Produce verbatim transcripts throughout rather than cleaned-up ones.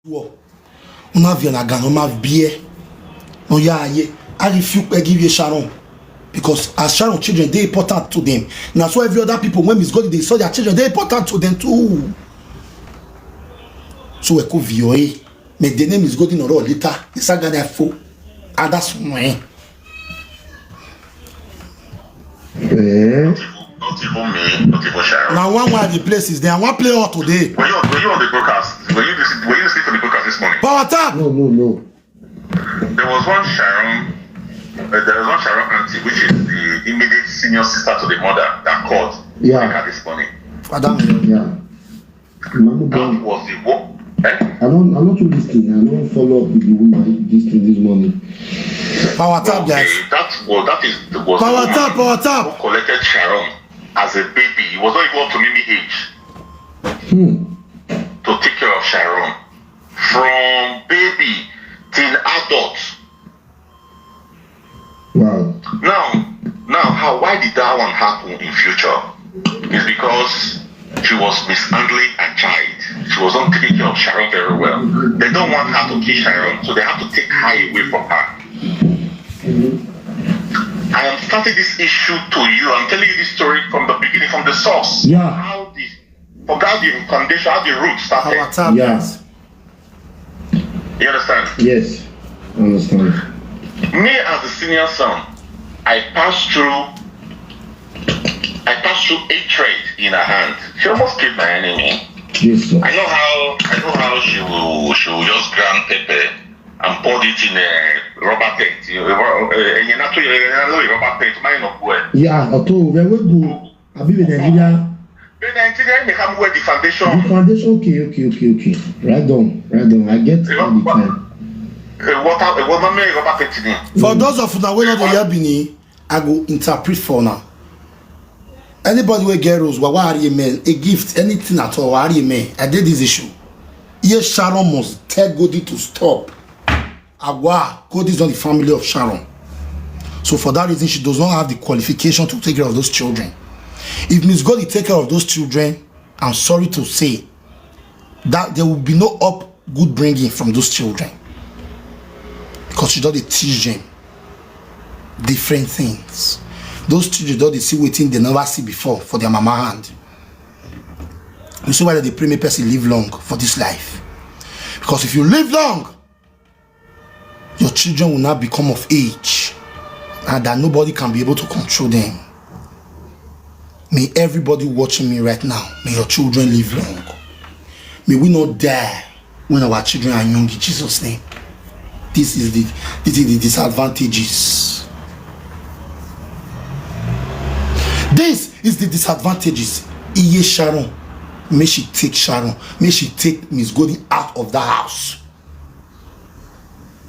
Wɔ. Una via na gan, una bie. No ya ye. I refuse to give you Sharon. Because as Sharon children, they important to them. And that's why every other people, when Miss Golden, they saw their children, they important to them too. So we could view it. But the name is Golden or later. It's a guy that fo. And that's why. Eh? Not even me, not even Sharon. Now one why the place is there. I want play all today. Were you, were you on the broadcast? Were you listening, were you listening to the broadcast this morning? Power tap. No, no, no. There was one Sharon, uh, there was one Sharon auntie, which is the immediate senior sister to the mother, that called Yeah. her this morning. Father, Yeah. Mama That Brown, was the wo- eh? I don't, I'm not too listening. I don't follow up with the woman this thing this morning. power tap, guys. Okay, that was that is was Power the tap, woman power tap. who collected Sharon as a baby. He was not even up to Mimi age Hmm. to take care of Sharon. From baby till adult. Wow. Now, now, how, why did that one happen in future? It's because she was mishandling a child. She was not taking care of Sharon very well. They don't want her to kill Sharon, so they have to take her away from her. I am starting this issue to you. I'm telling you this story from the beginning, from the source. Yeah. How the from how the foundation, how the roots started. Power tap, Yeah. guys. You understand? Yes. I understand. Me as a senior son, I passed through I passed through hatred in her hand. She almost killed my enemy. Jesus. I know how I know how she will she will just grind pepper and pour it in a rubber tent. You know, uh, in a natural, in a rubber tent, mine of where. Yeah, Otto, where we go? I be with Nigeria. But Nigeria, they come where the foundation. The foundation, okay, okay, okay, okay. Right down, right down. I get all the time. A water, a water, me rubber tent in. For those of una wey no dey hear Benin, I go interpret for una. Anybody wey get rose, wa wa are men, a gift, anything at all, wa are men. I did this issue. Yes, Sharon must tell Godi to stop. Agwa, Godi is not the family of Sharon. So for that reason, she does not have the qualification to take care of those children. If Miss Godi take care of those children, I'm sorry to say that there will be no up good bringing from those children. Because she don dey teach them different things. Those children don dey see wetin they never see before for their mama hand. You see why they pray make person live long for this life. Because if you live long, your children will now become of age and that nobody can be able to control them. May everybody watching me right now, may your children live long. May we not die when our children are young in Jesus' name. This is the this is the disadvantages. This is the disadvantages. Iye Sharon, may she take Sharon, may she take Miss Godi out of the house.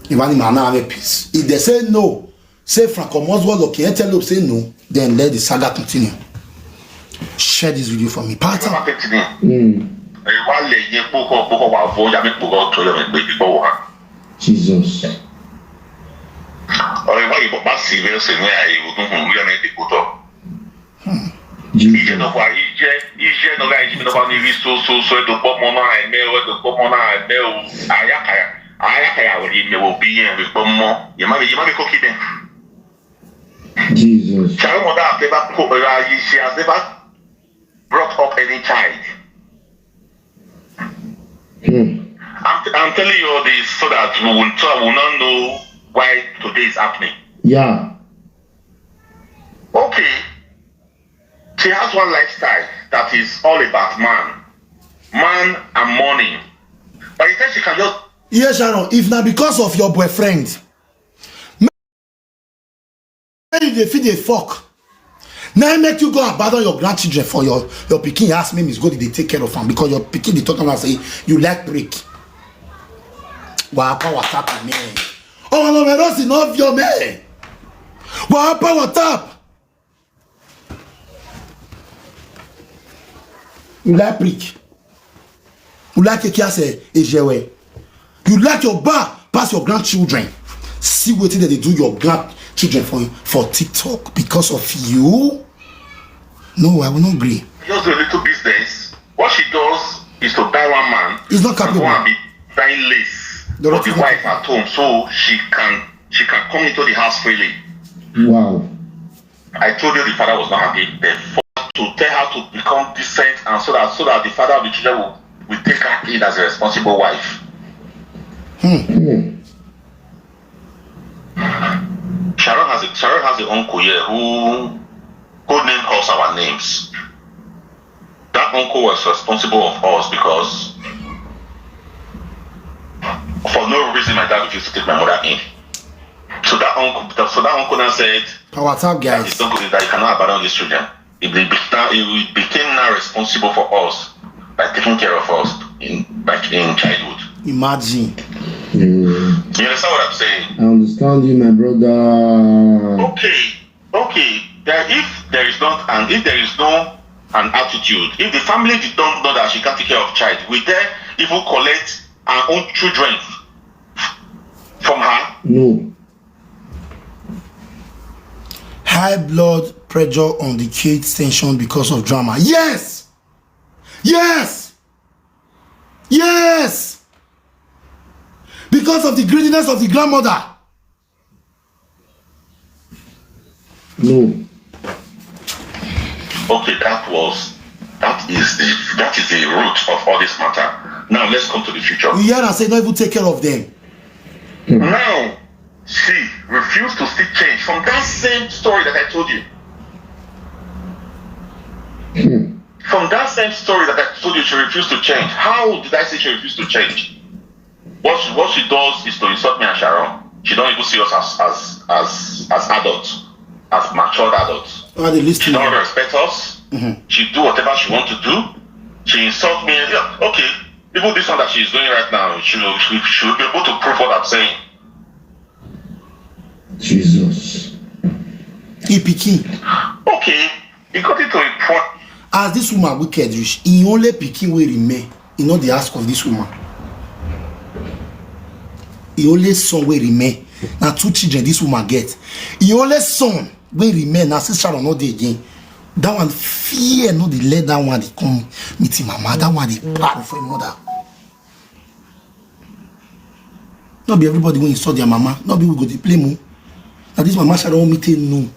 If any man now have a peace, if they say no, say Franco Moswell, okay, antelope say no, then let the saga continue. Share this video for me. Part Rubber tent in. Mm. Ẹ wá lè yẹ kpókọ kpókọ wà fún yàrá kpókọ tó yẹ kpé kpókọ wà. Jesus. Ọ̀rẹ́ wá yìí bọ̀ bá sì bẹ́ẹ̀ sẹ̀ ní àyè òkun fún yàrá kpókọ tó. Jesus. Ìjẹ́ náà wà ìjẹ́ ìjẹ́ náà láì jí mi náà wà ní rí so so so ẹ̀dùn pọ̀ mọ́ náà ẹ̀mẹ́ o ẹ̀dùn pọ̀ mọ́ náà ẹ̀mẹ́ o àyàkàyà àyàkàyà wò ni mẹ́wò bí yẹn wò pọ̀ mọ́ yẹn má mi yẹn má mi kọ́ kí bẹ́ẹ̀. Jesus. Shall we mother have never co- uh, she has never brought up any child. Hmm. I'm, I'm telling you all this so that we will, so we will not know why today is happening. Yeah. Okay. She has one lifestyle that is all about man. Man and money. By the time she can just Yes, Sharon, if na because of your boyfriend, make you dey fit dey fuck. Na im make you go abandon your grandchildren for your your pikin. You ask me, Miss Godi dey take care of am because your pikin dey talk am say you like break. Wa power tap me. Oh no, me don't see no of your me. Wa power tap. You like prick. You like keke as a ejewe. You like your bar pass your grandchildren. See wetin dem dey do your grandchildren for for TikTok because of you. No, I will not agree. Just do a little business. What she does is to buy one man. It's not And go capable. and be Buying lace for the wife at home, so she can she can come into the house freely. Wow. I told you the father was not happy. They fought to tell her to become decent, and so that so that the father of the children will, will take her in as a responsible wife. Hmm. Sharon has a Sharon has an uncle here who who named us our names. That uncle was responsible of us because for no reason my dad refused to take my mother in. So that uncle, so that uncle now said, Power tap, "That guys. is not good, that you cannot abandon these children." It became, it became now responsible for us by taking care of us in like in childhood. Imagine. You understand what I'm saying? I understand you, my brother. Okay, okay. There, if there is not, and if there is no an attitude, if the family did not know that she can't take care of child, will they even collect her own children from her? No. High blood pressure on the kids, tension because of drama. Yes! Yes! Yes! Because of the greediness of the grandmother. No. Okay, that was that is the that is the root of all this matter. Now let's come to the future. You hear and say, don't even take care of them. Now she refused to still change from that same story that I told you. From that same story that I told you, she refused to change. How did I say she refused to change? What she, what she does is to insult me and Sharon. She don't even see us as as as as adults, as matured adults. Why they She listen? don't respect us. She do whatever she wants to do. She insult me. Yeah, okay, even this one that she's doing right now, she will she, she will be able to prove what I'm saying. Jesus. He pikin. Okay, it got it to a point. As this woman wicked reach, he only pikin wey remain. He no dey ask of this woman. He only son wey remain. Na two children this woman get. He only son wey remain, na since Sharon no dey again. That one fear no dey let that one dey come meet him mama. That one dey proud for him mother. No be everybody wey insult their mama, no be we go dey blame o. Na this mama Sharon meet him no.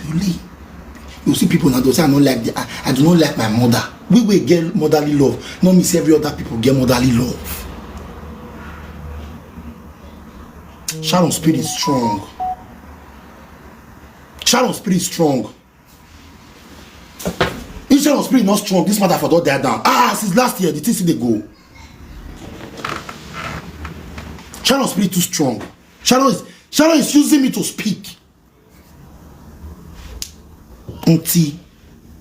Only you see people now, they say, "I don't like the, I, I do not like my mother." We will get motherly love. No mean say every other people get motherly love. Sharon spirit strong. Sharon spirit strong. If Sharon spirit not strong, this mother for don die down. Ah, since last year, the thing still dey go. Sharon spirit too strong. Sharon is Sharon is using me to speak. Until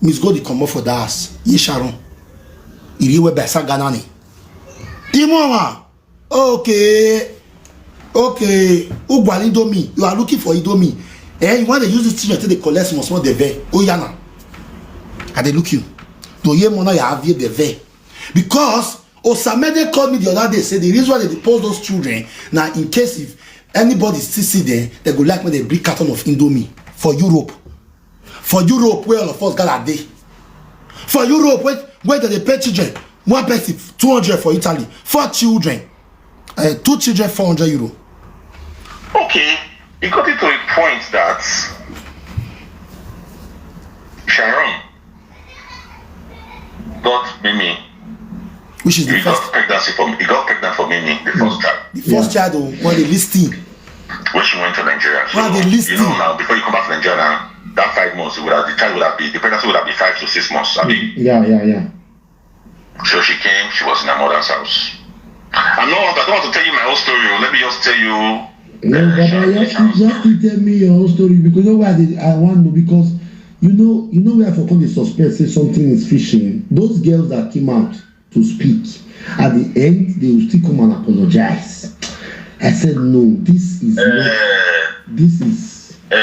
Miss Goldie comot for that house. Ye Sharon. Iri we besa ganani. Imo wa. Okay. Okay. Ugwali Indomie. You are looking for Indomie. Eh, you want to use this thing to collect small small deve. Oh yeah now. I dey look you. To hear mona ya have the deve. Because Osamede called me the other day, say the reason why they post those children now in case if anybody still see them, they go like when they bring carton of Indomie for Europe. For Europe, where all of us got a day. For Europe, where, where they pay children, one person two hundred for Italy, four children, uh, two children, four hundred euro. Okay, it got it to a point that Sharon got Mimi. Which is the He first got pregnancy for he got pregnant for Mimi, the first child. The first child, oh, when they listen. When she went to Nigeria. So, When they listen. You know now, before you come back to Nigeria now, that five months would have the child would have been the pregnancy would have been five to six months. I mean, Yeah, yeah, yeah. So she came, she was in her mother's house. I'm not I don't want to tell you my whole story. Oh. Let me just tell you No, but I just, you just to tell me your whole story because you know why I, did, I want to know because you know you know where I for come the suspect say something is fishing. Those girls that came out to speak at the end, they will still come and apologize. I said no. This is not. Uh, This is. uh,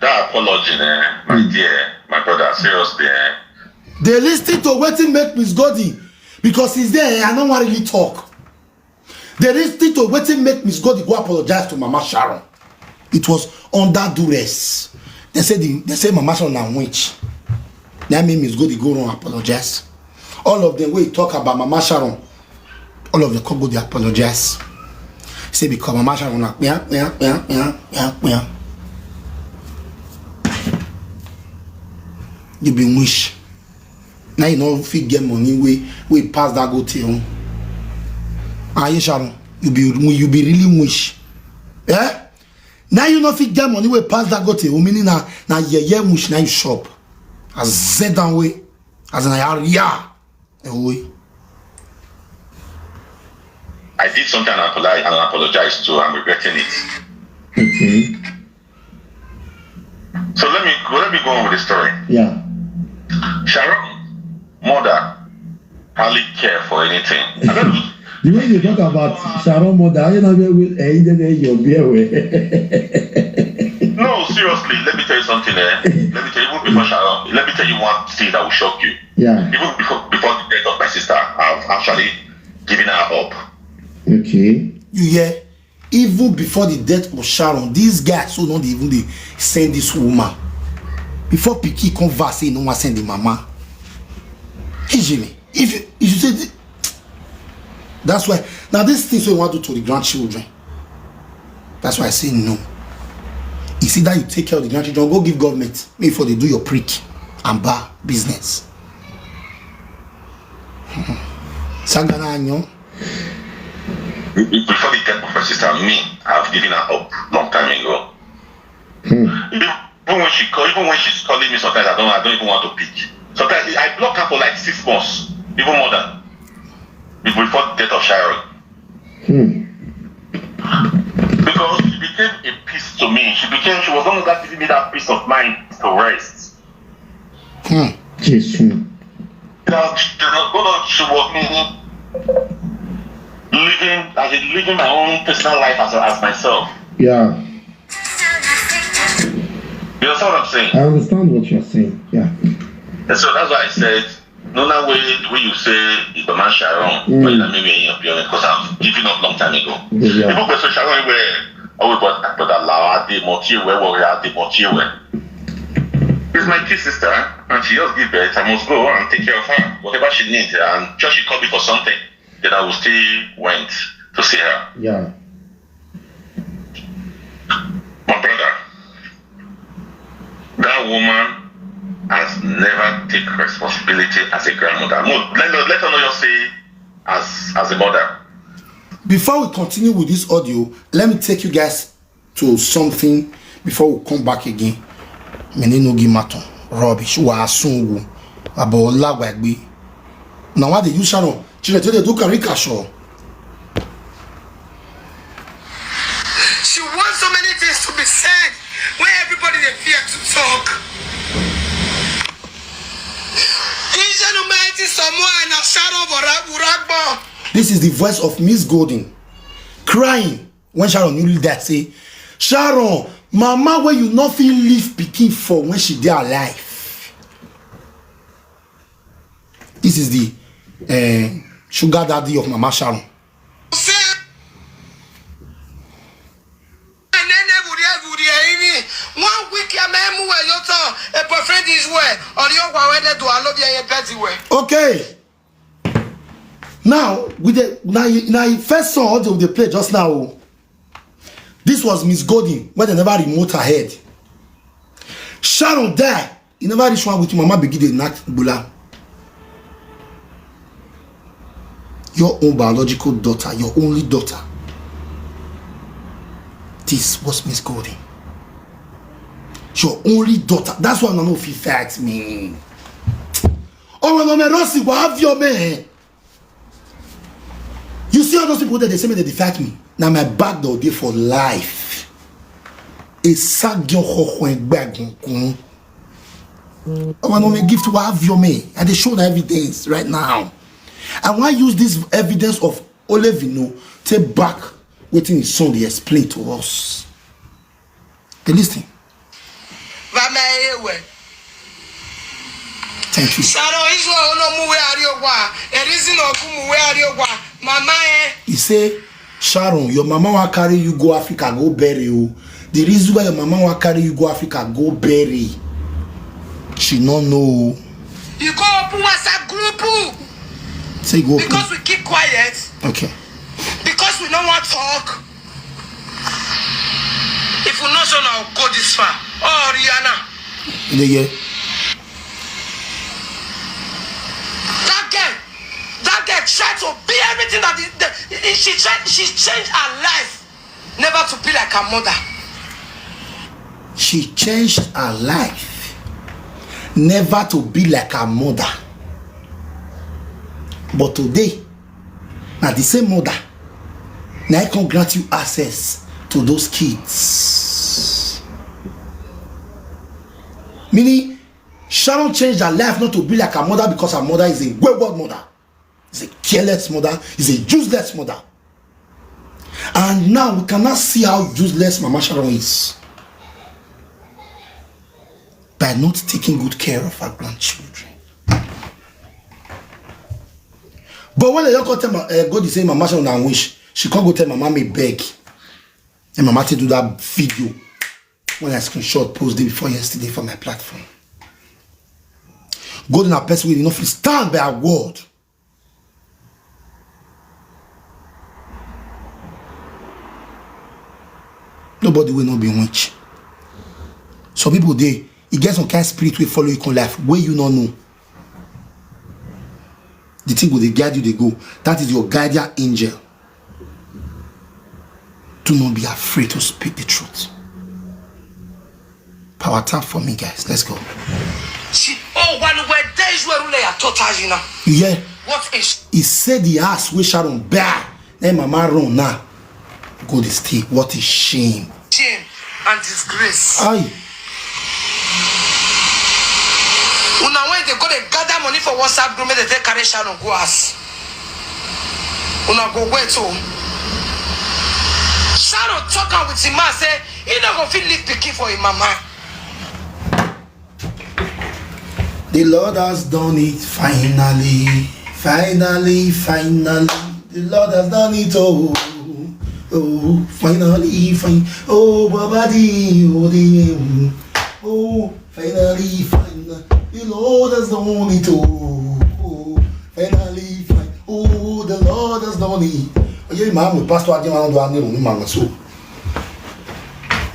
that apology, eh, my dear, my brother, seriously, eh. They listen to wetin make Miss Goldie because he's there. I don't want really talk. They listen to wetin make Miss Goldie go apologize to Mama Sharon. It was under duress. They say the, they say Mama Sharon na witch. That mean Miss Goldie go run apologize. All of them wey talk about Mama Sharon, all of them come go dey apologize. Say because Mama Sharon na kpia, kpia, kpia, kpia, kpia, kpia. You be wish. Now you no fit get money wey, wey pass that go till. Aye, Sharon, you be, you be really wish. Eh? Now you no fit get money wey pass that go till, meaning na, na yeye wish na you shop. As Z down way, as an area. Ewe. I did something and apologize, and apologize to. I'm regretting it. Okay. So let me, let me go on with the story. Yeah. Sharon mother hardly care for anything. I don't The way you talk about Sharon mother, you know, we, eh, you know, your beer way. No, seriously, let me tell you something. Eh? Let me tell you, even before Sharon, let me tell you one thing that will shock you. Yeah. Even before, before the death of my sister, I've actually given her up. Okay. You hear? Even before the death of Sharon, this guy so not even dey send this woman. Before Piki come verse say no one send the mama. Ejimi, if you, if you say thi- that's why now these things we want to do to the grandchildren. That's why I say no. You see that you take care of the grandchildren, go give government. Make for they do your prick and bar business. Sagana anyo. Before the death of my sister, me, I've given her up long time ago. Even when she call, even when she's calling me, sometimes I don't, I don't even want to pick. Sometimes I block her for like six months, even more than before the death of Sharon. Because she became a peace to me. She became, she was no longer giving me that peace of mind to rest. Jesus. Now, she was going on, she was living, I was living my own personal life as, as myself. Yeah. You understand what I'm saying? I understand what you're saying. Yeah. And so that's why I said, no, no way, the way you say, it's the man Sharon, Mm. But let me be in your building, because I've given up long time ago. Yeah. People go say, Sharon, where, oh, but, but allow her, they motive, where, where, they motive, where. It's my kid sister, and she just give birth. I must go and take care of her. Whatever she needs, and just she called me for something, then I will still went to see her. Yeah. My brother, that woman has never take responsibility as a grandmother. No, let, let, let her know you say as, as a mother. Before we continue with this audio, let me take you guys to something before we come back again. Mene no gi maton. Rubbish. Wa sungu. Abo lagwagbe. Now what they use Sharon? Children, they do caricature. She wants so many things to be said when everybody they fear to talk. Asian humanity, someone and Sharon Uragbo. This is the voice of Miss Golden crying when Sharon newly died. Say, Sharon, mama, where you not feel leave picking for when she dey alive. This is the uh, sugar daddy of Mama Sharon. One week, I'm a boyfriend is where, or you are where they do, I love you, I bet you where. Okay. Now, with the now, you- now you first saw audio they play just now. This was Miss Golden when they never remote her head. Sharon die. You never reach one with your mama begin dey knack gbula. Your own biological daughter, your only daughter. This was Miss Golden. Your only daughter. That's why I don't know if you fight me. Oh, no, me Rossi, what have your man? You see all those people that they say me they dey fight me. Now my back door dey for life. A sagyo ho ho egbe agunkun. Oh, no, me gift wa have your me. And they show the evidence right now. I want use this evidence of Olevino take back wetin his son dey explain to us. They listen. Vame ewe. Thank you. Saro izo ono muwe ariogwa. Erizi no kumuwe ariogwa. Mama eh. He say, Sharon, your mama wan carry you go Africa, go bury you. The reason why your mama wan carry you go Africa, go bury. She no know. You go open WhatsApp group. Say go open. Because we keep quiet, Okay. because we no wan talk. If we no so now go this far. Oh, Rihanna. You dey hear? That girl, that girl tried to be everything that the, the, she tried, she changed her life never to be like her mother. She changed her life never to be like her mother. But today, na the same mother na I can grant you access to those kids. Meaning, Sharon changed her life not to be like her mother because her mother is a wayward mother, is a careless mother, is a useless mother. And now we cannot see how useless Mama Sharon is by not taking good care of her grandchildren. But when they don't go tell my, uh, go the same Mama Sharon and wish, she can't go tell Mama me beg. And Mama to do that video when I screenshot post day before yesterday for my platform. God in a person will not stand by a word. Nobody will not be witch. Some people they, e get some kind spirit will follow you in life where you don't know. The thing will they guide you, they go. That is your guardian angel. Do not be afraid to speak the truth. Power tap for me, guys. Let's go. She, oh, one where there is where Rule ya total you now. You hear? What is He said the ass we Sharon bear. Then Mama run now. Go the stay. What a shame. Shame and disgrace. Aye. Una when they go, they gather money for WhatsApp group, make they take carry Sharon go ass. Una go wait, oh. Sharon talk am with him man say he no go fit leave pikin for him mama. The Lord has done it finally, finally, finally. The Lord has done it. Oh, oh, finally, fine. Oh, Baba, the, oh, the, oh, finally, fine. The Lord has done it. Oh, oh, finally, fine. Oh, the Lord has done it. Oh, yeah, man, Pastor Ademan do any room, man, so.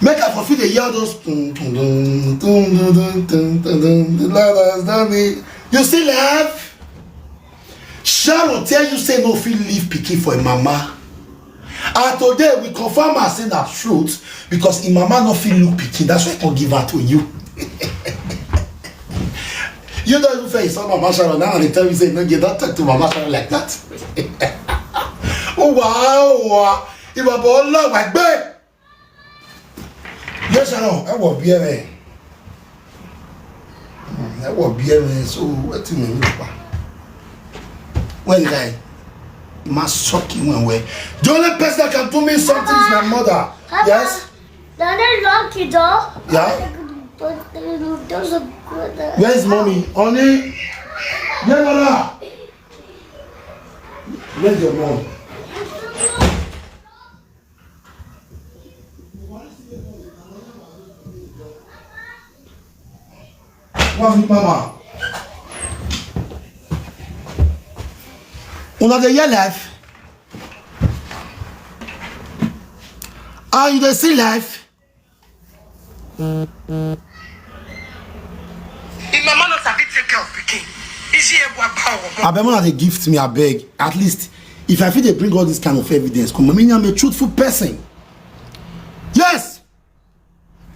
Make I for feel the hear those tum, tum, tum, tum, tum, tum, tum, tum, tum. The Lord has done it. You still laugh? Sharon tell you say no fit leave pikin for a mama. And today we confirm her say na truth because im mama no fit look pikin. That's why I can give her to you. You don't even face some Mama Sharon now and they tell you say no, you don't talk to Mama Sharon like that. Oh wow, wow. If I ball love, I beg. Yes, I know. I will be a man. I will be a man. So what do you mean? When guy, must suck you one way. The only person that can do me something is my mother. Yes? Daddy lock the door. Yeah? But there's a good. Where's mommy? Honey? Yeah, Mama. Where's your mom? What's with mama? Una dey hear life? How you dey see life? If mama not sabi take care of pikin, is she able to bow? Abeg, una dey gift me, abeg. At least, if I fit dey bring all this kind of evidence, come, I mean, I'm a truthful person. Yes,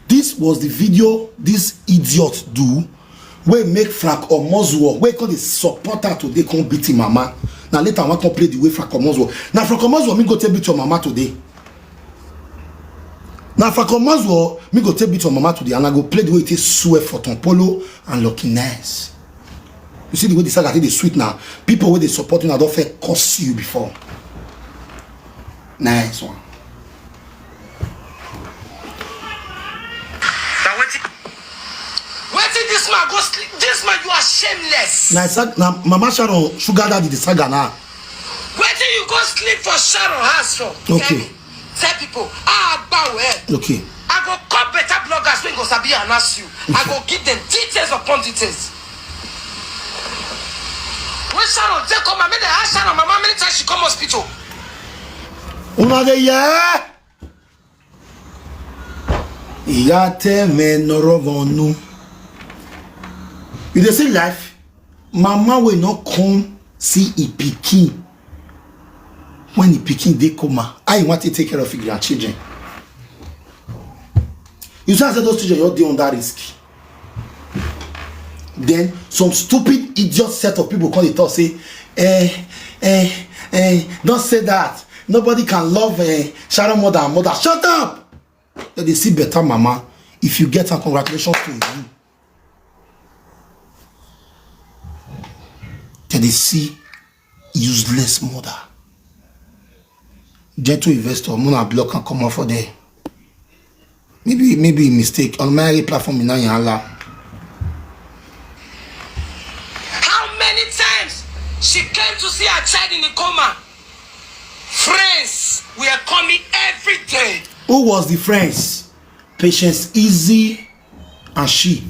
this was the video this idiot do. Wey make Frank Omozuo, wey come dey support her today, come beat him mama. Now later I want to play the way Frank Omozuo. Now Frank Omozuo, me go take beat your mama today. Now Frank Omozuo, me go take beat your mama today, and I go play the way it is swear for Tompolo and Lucky Nice. You see the way the saga take dey sweet now. People wey dey support you, I don't feel curse you before. Nice one. Now waiting, waiting this man go sleep. This man, you are shameless. Now, sag- now Mama Sharon sugar daddy the saga now. Waiting you go sleep for Sharon house for. Okay. Tell me. Tell people, ah, bow eh. Okay. I go call better bloggers when go sabi announce you. I go give them details upon details. Sharon, take come and make dem ask Sharon mama many times she come hospital. Una dey hear? Ìyá tẹ́ mi nọ̀rọ̀ vọ̀nù. You dey see life? Mama wey no come see e pikin when e pikin dey coma. How you want to take care of your grandchildren? You see, I say those children, you're dey under risk. Then some stupid idiot set of people come dey talk say, eh, eh, eh, don't say that. Nobody can love eh, Sharon mother and mother. Shut up! Dem dey see better mama. If you get her, congratulations to you. Dem dey see useless mother. Gentle investor, muna block and come off for there. Maybe maybe mistake on my platform in Ayala. How many times she came to see her child in the coma? Friends were coming every day. Who was the friends? Patience Easy and she.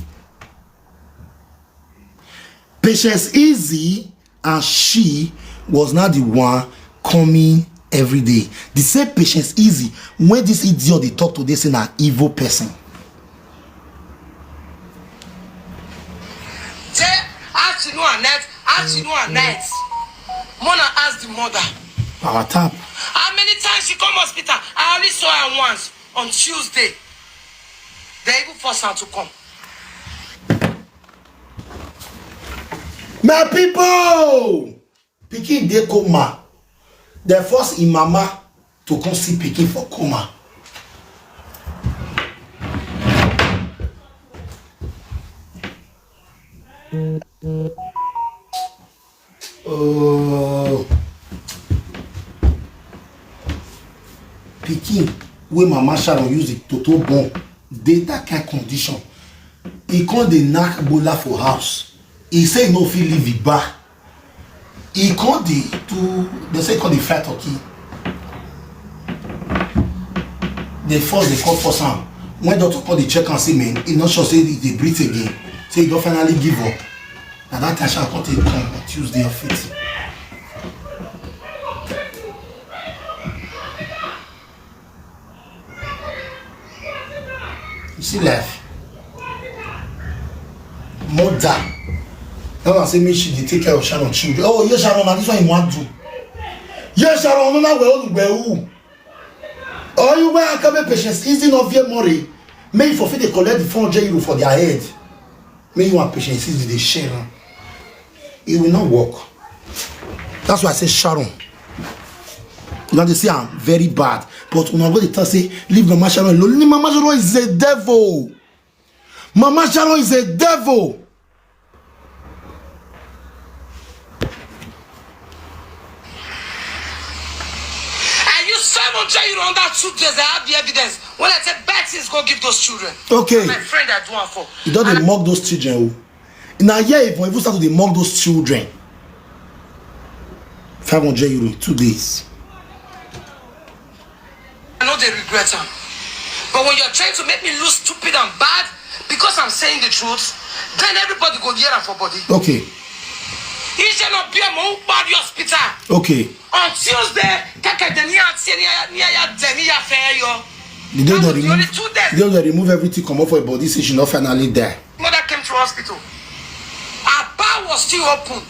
Patience Easy and she was not the one coming every day. The same Patience Easy when this idiot dey talk today say na evil person. Say afternoon and night, afternoon and night. Mona ask the mother. Our tap. How many times she come hospital? I only saw her once on Tuesday. They even force her to come. My people, pikin dey coma. Dem force im mama to come see pikin for coma. Oh. Pikin wey mama Sharon use the toto born dey that kind condition. E come dey knack gbola for house. E say e no fit leave e bar. E come dey do, dem say e come dey fry turkey. Dem force, dem come force am. When doctor come dey check am, say man, e no sure say e dey breathe again. Say e don finally give up. Na that time Sharon come take come on Tuesday of it. You see life. Mother. That one say make she dey take care of Sharon children. Oh, yes, Sharon, na this one you want do. Yes, Sharon, no, na well, well, who? Oh, you wear a Patience Easy, no fear more. Make you for fit dey collect the four hundred euro for their head. Make you and Patience Easy dey share am. It will not work. That's why I say Sharon. You know, they say I'm very bad. But una go dey talk say, leave Mama Sharon alone. Mama Sharon is a devil. Mama Sharon is a devil. And you seven hundred euro under two days, I have the evidence. When I said bad things, go give those children. Okay. My friend, I do one for. You don dey mock those children. Oh. Now, yeah, if you even start to dey mock those children. Five hundred euro in two days. I know they regret am. But when you're trying to make me look stupid and bad because I'm saying the truth, then everybody go hear am for body. Okay. Iṣẹ́ náà bí ọmọ ń parí hospital. Okay. On Tuesday, kẹ̀kẹ́ dẹ̀ ní àti ẹni ní àyà dẹ̀ ní àfẹ́ yọ. The day That they was the only remove, two days. the day they remove everything, come off for her body, say she not finally die. Mother came to hospital. Her bar was still open.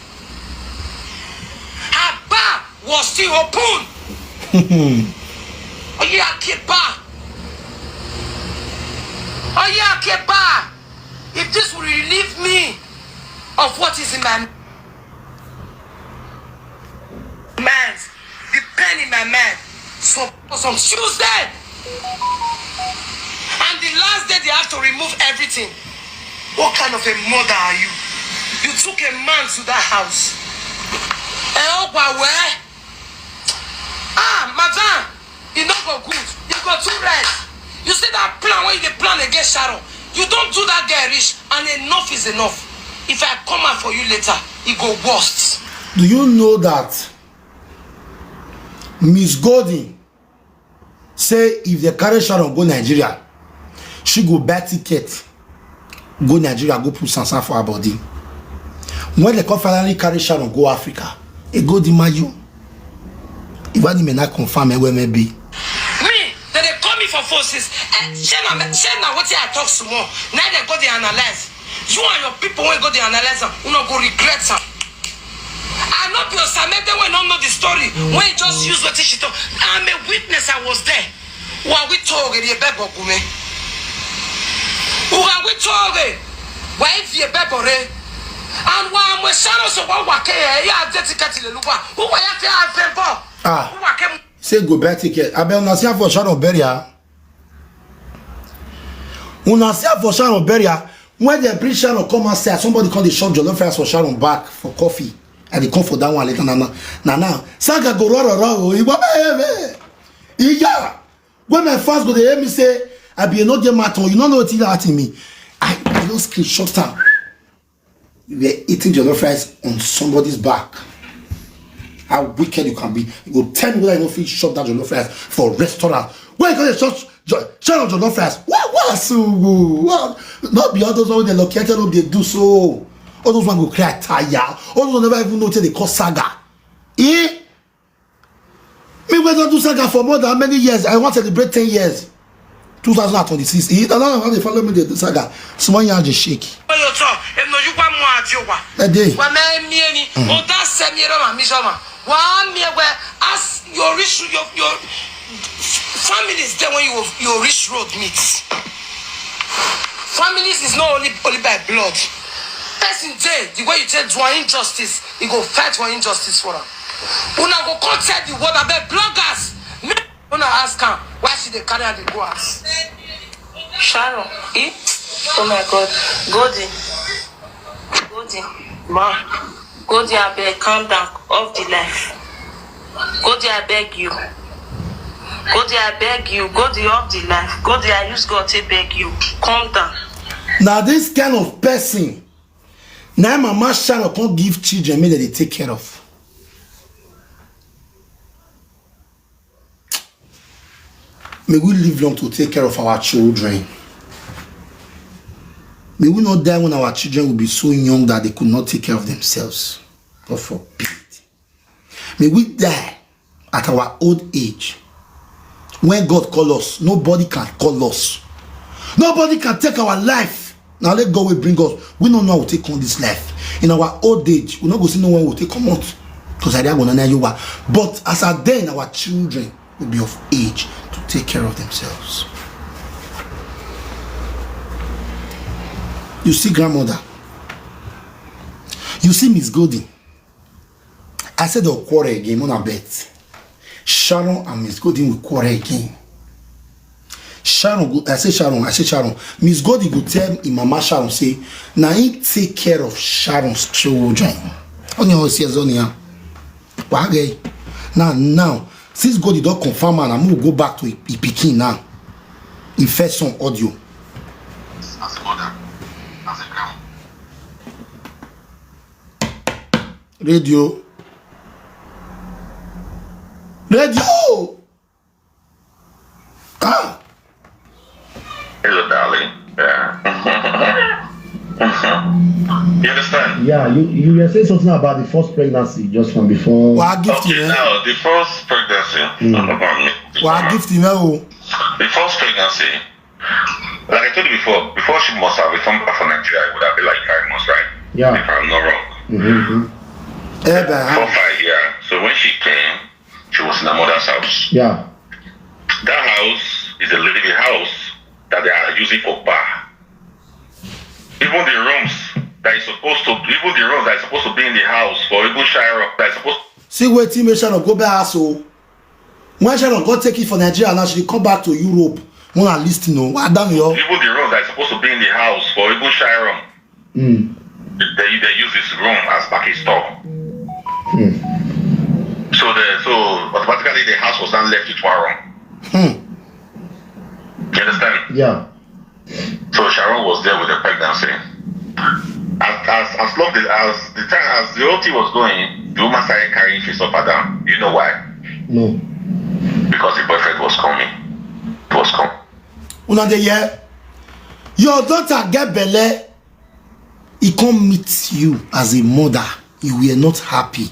Her bar was still open. Oye Akeba. Oye Akeba. If this will relieve me of what is in my mind, the pain in my mind, so on Tuesday, and the last day they have to remove everything. What kind of a mother are you? You took a man to that house. Eh, oh, wow, eh? Ah, madam, e no go good. E go too red. You see that plan wey you dey plan against Sharon? You don do that girl reach, and enough is enough. If I come out for you later, e go worst. Do you know that Miss Golden say if they carry Sharon go Nigeria, she go buy ticket, go Nigeria, go put sansan for her body? When they come finally carry Sharon go Africa, e go di mayo. If any may not confirm e wey may be. Me, dem dey call me for phone since. Eh, shey na me- shey na wetin I talk small. Na dem go dey analyze. You and your people wey go dey analyze am, una go regret am. I no be Osamede wey no know the story. Wey just use wetin she talk. I'm a witness. I was there. Wa wi tore ri ebe bogume. Wa wi tore. Wa ivi ebe bore. And wa mwe sharo so wa wake ya de tiketi le luwa. Uwa ya ke avembo. Ah. Uwa ke Say go buy ticket. Abeg, una see am for Sharon burial. Una see am for Sharon burial. When they bring Sharon come outside, somebody come dey shop jollof rice for Sharon back for coffee. And they come for that one later. Na na na now. Saga go roro roro. Igbo baby. Iya. When my fans go dey hear me say I be no dey maton, you no know wetin dey happen me. I I don screenshot am. You were eating jollof rice on somebody's back. How wicked you can be. You go tell me whether you no fit chop that jollof rice for restaurant. Where you go dey chop jo- chop jollof rice? What what so? What? Not be all those ones wey dey located up dey do so. All those ones go cry tire. All those ones never even know wetin dey call saga. Eh? Me wey don do saga for more than how many years? I wan celebrate ten years. Two thousand and twenty-six. E don don dey follow me dey do saga. Small yarn dey shake. Oyo to, eno yuwa mu adiowa. E dey. Wa me mi eni. O da se mi ro ma mi so ma. Wa mi we as your rich your your families dey when you your rich road meet. Families is not only only by blood. Person dey the way you take do an injustice, he go fight for injustice for am. Una go come tell the world abeg bloggers. Make una ask am why she dey carry am dey go house. Sharon, eh? Oh my God. Godi. Godi. Ma, Godi, abeg, calm down. Off the life. Godi, I beg you. Godi, I beg you. Godi, off the life. Godi, I use God to beg you. Calm down. Na this kind of person na im mama Sharon come give children make dem dey take care of. May we live long to take care of our children. May we not die when our children will be so young that they could not take care of themselves. God forbid. May we die at our old age. When God call us, nobody can call us. Nobody can take our life. Now let God will bring us. We don't know how to take on this life. In our old age, we not go see no one will take come out. Because I don't know you are. But as I then our children will be of age to take care of themselves. You see, grandmother, you see Miss Golden. I said they'll quarrel again, on a bet. Sharon and Miss Golden will quarrel again. Sharon, go- I say Sharon, I say Sharon. Miss Golden go tell him mama Sharon say, now he take care of Sharon's children. On your serious on here. Why? Now, now, since Golden don't confirm and I'm gonna go back to Ipikin now. In first song audio. As a mother, as a grandma. Radio. Radio. Ah. Hello, darling. Yeah. You understand? Yeah, you, you were saying something about the first pregnancy just from before. Wa gift Okay, yẹn. Now, the first pregnancy. Mm. Hold on, me. Wa gift yẹn o. The first pregnancy, like I told you before, before she must have returned back from Nigeria, it would have been like five months, right? Yeah. If I'm not wrong. Mm-hmm. Ẹ bẹ̀ Four, hàn. Five, yeah. So when she came, she was in her mother's house. Yeah. That house is a living house that they are using for bar. Even the rooms that is supposed to, even the rooms that is supposed to be in the house for even Sharon, that is supposed See wetin make Sharon go buy house o. When Sharon go take it for Nigeria now, she dey come back to Europe. When I listen o, wa down yo. Even the rooms that is supposed to be in the house for even Sharon, Mm. they, they use this room as back a store. Hmm. So the so automatically the house was now left with one room. Hmm. You understand? Yeah. So Sharon was there with the pregnancy. As as as long as, as the time as the whole thing was going, the woman started carrying face up and down. Do you know why? No. Because the boyfriend was coming. It was coming. Una dey hear? Your daughter get belle. He come meet you as a mother, you were not happy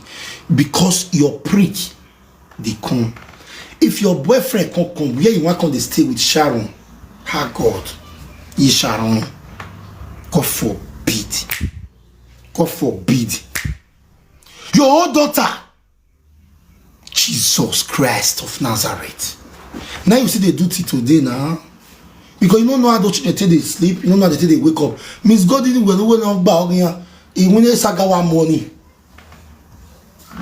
because your prick dey come. If your boyfriend come come, where you wan come dey stay with Sharon? Ah, God, ye Sharon, God forbid, God forbid. Your own daughter, Jesus Christ of Nazareth. Now you see they do till today now. Because you don't know how those children take they sleep, you don't know how they take they wake up. Miss God didn't well, well, well, well, he win a Sagawa money.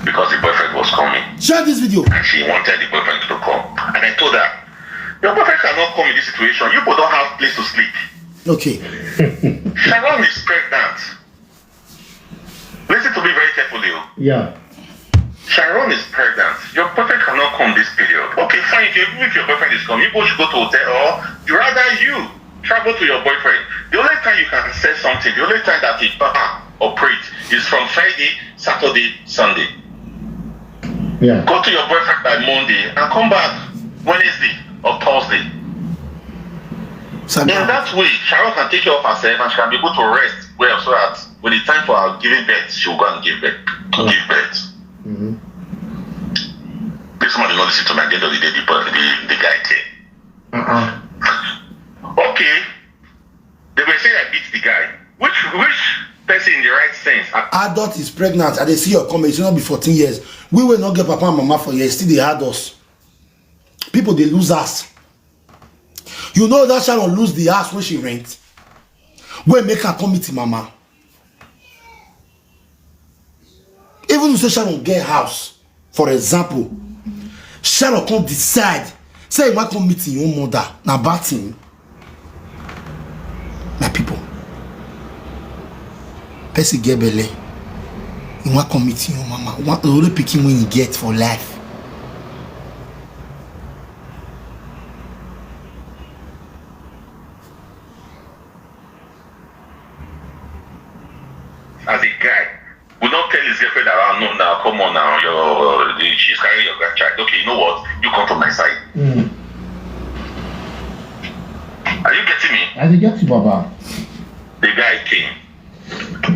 Because the boyfriend was coming. Share this video. And she wanted the boyfriend to come. And I told her, your boyfriend cannot come in this situation. You both don't have place to sleep. Okay. Sharon is pregnant. Listen to me very carefully. Oh. Yeah. Sharon is pregnant. Your boyfriend cannot come this period. Okay, fine. If, you, if your boyfriend is coming, you both should go to hotel, or you rather you travel to your boyfriend. The only time you can say something, the only time that he can operate is from Friday, Saturday, Sunday. Yeah. Go to your boyfriend by Monday and come back Wednesday or Thursday. In that way, Sharon can take care of herself and she can be able to rest well so that when the time for her giving birth, she will go and give birth. To give birth. Mm-hmm. This man did not listen to me. At the end of the day, the, the, the guy came. Uh-uh. Okay. They were saying I beat the guy. Which which person in the right sense? I Adult is pregnant and they see your comment. It's not be fourteen years. We will not get papa and mama for years. Still they had us. People they lose us. You know that Sharon lose the house when she rent. When make her come meet mama. Even if say Sharon get house, for example, Sharon come decide say he wan come meet him own mother, na bad thing. My people, person get belle, he wan come meet him own mama, one the only pikin wey he get for life. As a guy, we don't tell his girlfriend around. No, now come on now, your she's carrying your grandchild. Okay, you know what? You come to my side. Mm. Are you getting me? I dey get you, Baba. The guy came.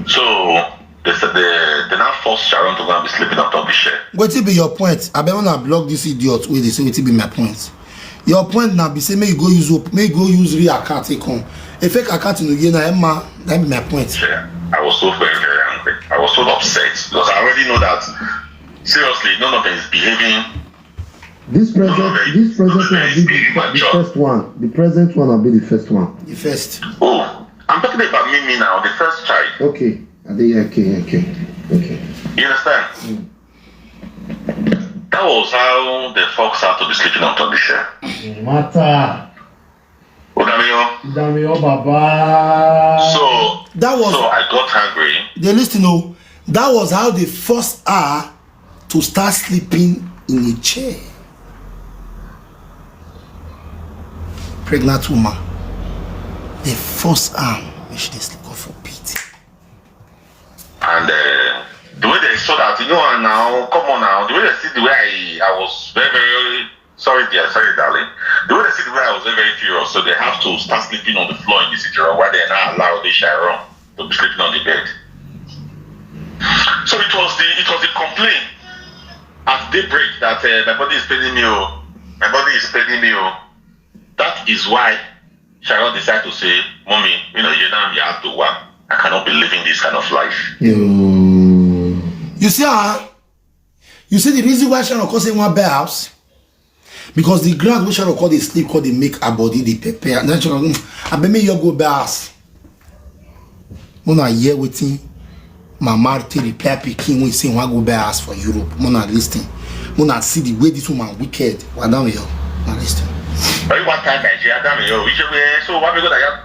So they said they they now force Sharon to go and be sleeping on top the chair. Wetin be your point? I bet when I block this idiot wey dey say wetin be my point. Your point now be say make you go use op make you go use real account take come. A fake account in Uganda, Emma, that be my point. Yeah, I was so very, very angry. I was so upset because I already know that seriously, none of them is behaving. This present, this present one be the, the first one. The present one will be the first one. The first. Oh, I'm talking about me, me now, the first child. Okay. I think okay, okay, okay. You understand? Mm. That was how the fox had to be sleeping on top the chair. Matter. Udamiyo. Udamiyo, Baba. So that was so I got angry. They listen, oh, that was how they forced her to start sleeping in a chair. Pregnant woman, they force her, and she dey sleep. God forbid. And uh, the way they saw that, you know, and now, come on now, the way they see the way I, I was very, very sorry, dear, sorry, darling. The way they see the way I was very, very furious, so they have to start sleeping on the floor in the sitting room while they now allow the Sharon to be sleeping on the bed. So it was the it was the complaint at daybreak that uh, my body is paining me, oh, my body is paining me, oh. That is why Sharon decided to say, "Mommy, you know, you now you have to work. I cannot be living this kind of life." You see, ah, you see the reason why Sharon come say one buy house? Because the ground wey Sharon come dey sleep, come dey make her body dey pepper. And then Sharon, mm, I bet me you go buy house. Una hear wetin mama take reply pikin wey say wan go buy house for Europe. Una listen. Una see the way this woman wicked. Wa down here. Una listen. Very one time Nigeria down here. We should be so why we go that?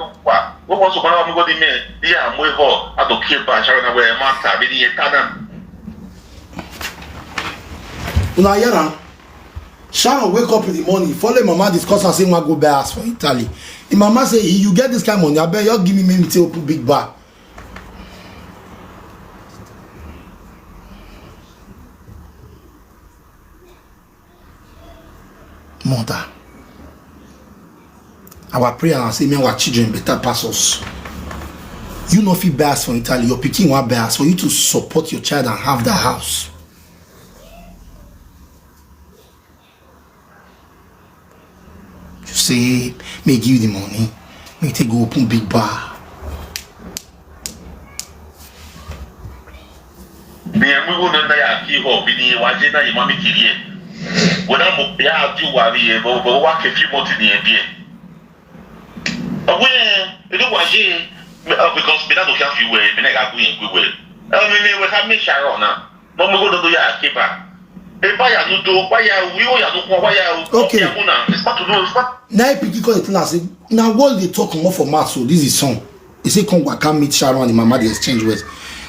What wants to go? We go the men. Yeah, I'm way for. I don't care about Sharon. Where I'm at, I mean, you can't. Una hear am? Sharon wake up in the morning, follow mama discuss and say, "Wan go buy house for Italy." Im mama say, "You get this kind money, abeg, you give me, make me take open big bar." Mother. Our prayer and say, "May our children better pass us." You no fit buy house for Italy, your pikin wan buy house for you to support your child and have that house. You say, make give you the money, make take go open big bar. Ni emu wo na ya ki ho bi ni wa je na yi mami kiri e. Wo na mo ya ju wa ri e bo bo wa ke fi mo ti ni e bi e. Awe, ri wa je because mi na do ka fi we mi na ga gun yin gbe we. E mi ni we ka mi Sharon na. No mo go do ya ke ba. E ba ya nu do, ba ya wi o ya nu ko ba ya o. Okay. Ya mu na. It's not to do, it's not. Na him pikin come dey tell am say, na what dey talk comot for mouth so, this is son. He say come waka meet Sharon and the mama dey exchange words.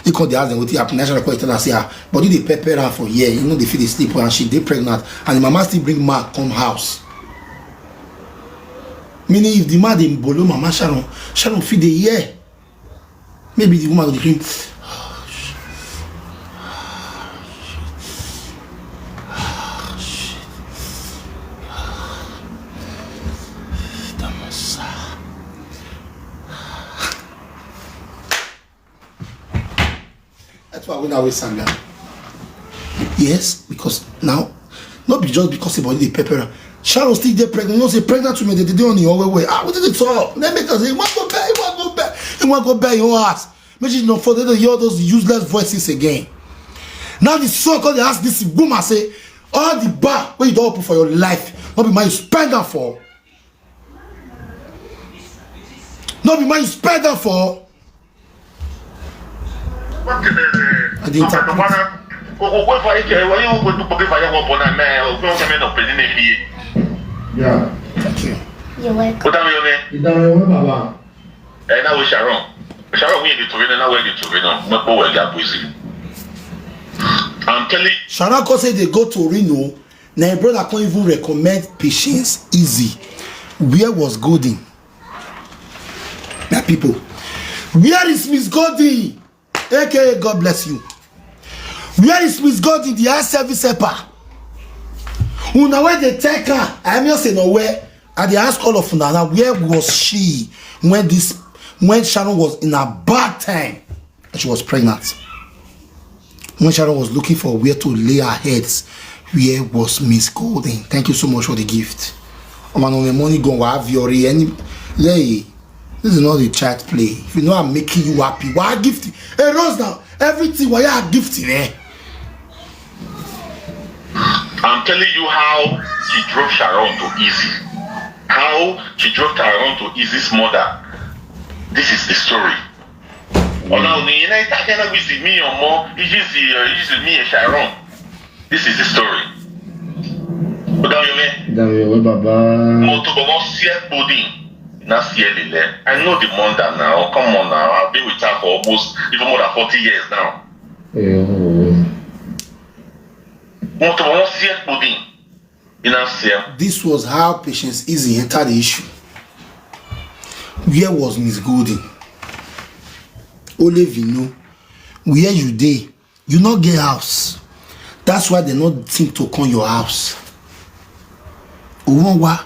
He come dey ask them wetin happen. Na Sharon come dey tell am say, ah, body dey pepper am for here, he no dey fit dey sleep and she dey pregnant and the mama still bring man come house. Meaning if the man dey bolo mama Sharon, Sharon fit dey hear. Maybe the woman go dey scream. That's why I went away, Sandra. Yes, because now, not be just because the body dey pepper am. Sharon still dey pregnant. You know say pregnant women dey dey on the way. Ah, wetin dey talk? Dem make us say, "He wan go buy, he wan go buy, he wan go buy your house." Make she no for dey hear all those useless voices again. Now the son come dey ask this woman say, all the bar wey you don open for your life, no be man you spend am for? No be man you spend am for? I dey interpret. Okokwe fa ike wa yo ko du ko ke fa ya ko bona me o ko me no pe ni ne bi. Yeah. Thank you. You're welcome. O da mi yo me. Ìdáhùn ẹ̀wọ̀n bàbá. E na we Sharon. Sharon we dey to na we dey to na. Mo po we ga buzi. I'm telling Sharon come say dey go Torino. Na him brother come even recommend Patience Easy. Where was Golden? My people, where is Miss Golden? A K A God bless you. Where is Miss Golden, the house service helper? Una wey dey take her, I mean say no where. I dey ask all of una now, where was she when this, when Sharon was in her bad time and she was pregnant? When Sharon was looking for where to lay her heads, where was Miss Golden? Thank you so much for the gift. Oh man, my money gone. Why have you already any? Hey, this is not a child play. If you know I'm making you happy, why gift? Hey, Rose now, everything. Why you gift, eh? I'm telling you how she drove Sharon to Easy. How she drove Sharon to Easy's mother. This is the story. Ona oni ina ita kana wisi mi omo, ijisi ijisi mi Sharon. This is the story. Oda yo me. Ìdáhùn ẹ̀wọ̀n bàbá. Mo to bomo sie podin. Na sie lile. I know the mother now. Come on now. I've been with her for almost even more than forty years now. Ẹ̀wọ̀n. Mo to bomo sie podin. Ina sie. This was how Patience Easy entered the issue. Where was Miss Golden? Only you know where you dey. You no get house. That's why they no think to come your house. Owanwa.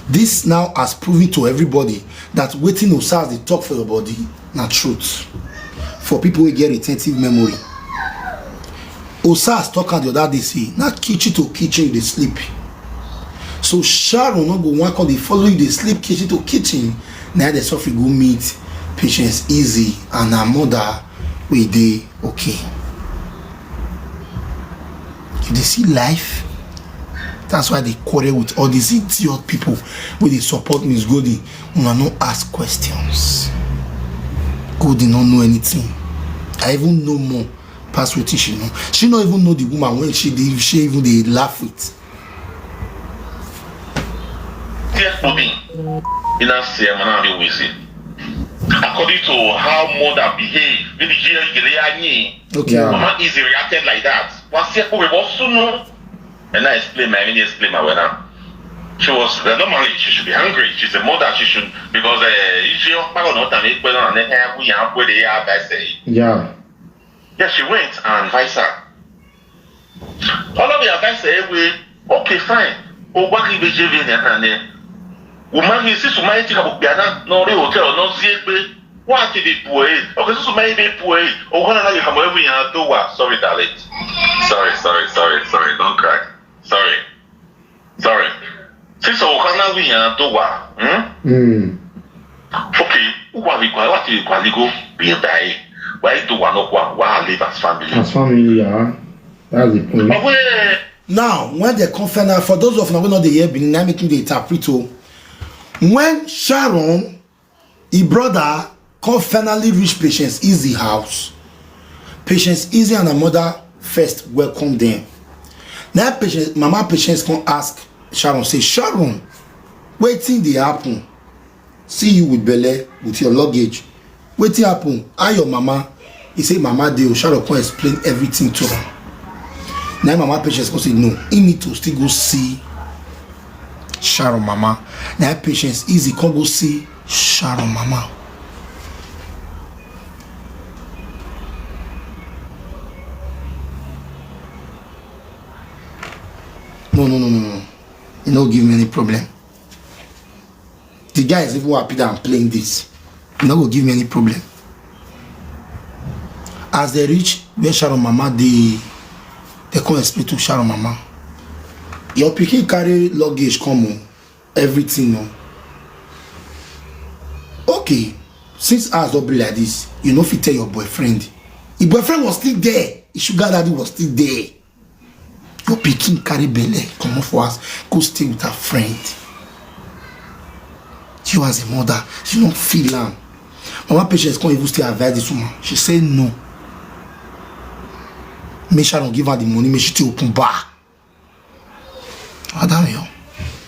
This now has proven to everybody that wetin Osas dey talk for your body na truth. For people wey get retentive memory, Osas talk am the other day say na kitchen to kitchen you dey sleep. So Sharon no go wan come dey follow you dey sleep kitchen to kitchen. Na dey suffer go meet Patience Easy and her mother wey dey okay. You dey see life. That's why they quarrel with all these idiot people wey dey support Miss Golden. Una no ask questions. Golden no know anything. I even know more pass wetin she know. She no even know the woman wey she dey she even dey laugh with. Tear pudding. Ina sie mana be wisi. According to how mother behave, maybe she gele anyi. Okay. Yeah. Mama Easy reacted like that. Wa sie ko we bosu no. And I explain my, I explain my way now. She was uh, normally she should be angry. She's a mother. She should because uh, she don't know time. But on that time, we are where they are. I say, Yeah. yeah, she went and advised her. All of the advice say, we okay, fine. O wa ki be je ve ne na ne. O ma ni si su ma ti ka bu bia na no re hotel no si egbe. What did it boy? Okay, so many people. Oh, one another come every year do what? Sorry, darling. Sorry, sorry, sorry, sorry. Don't cry. Sorry. Sorry. Since so one another we year do what? Hmm? Mm. Okay. Who are we? What are we? Go be die. Why do one of what? Why live as family? As family, yeah. That's the point. But where? Now, when they come find out, for those of you who know the year Benin, I make the interpret o. When Sharon, his brother, come finally reach Patience Easy house, Patience Easy and her mother first welcome them. Now, Patience, Mama Patience come ask Sharon, say, "Sharon, wetin dey happen? See you with belle, with your luggage. Wetin happen? How your mama?" He say, "Mama dey o." Sharon come explain everything to am. Now Mama Patience come say, "No, he need to still go see Sharon mama." Now Patience Easy come go see Sharon mama. No, no, no, no, no. E no give me any problem. The guy is even happy that I'm playing this. E no go give me any problem. As they reach where Sharon mama dey, they come explain to Sharon mama, "Your pikin carry luggage come o, everything o." Okay, since house don be like this, you no fit tell your boyfriend. Your boyfriend was still there. Your sugar daddy was still there. Your pikin carry belle, comot for house, go stay with her friend. You as a mother, you no feel am. Mama Patience come even still advise this woman. She say no. Make Sharon give her the money, make she take open bar. Adam yo.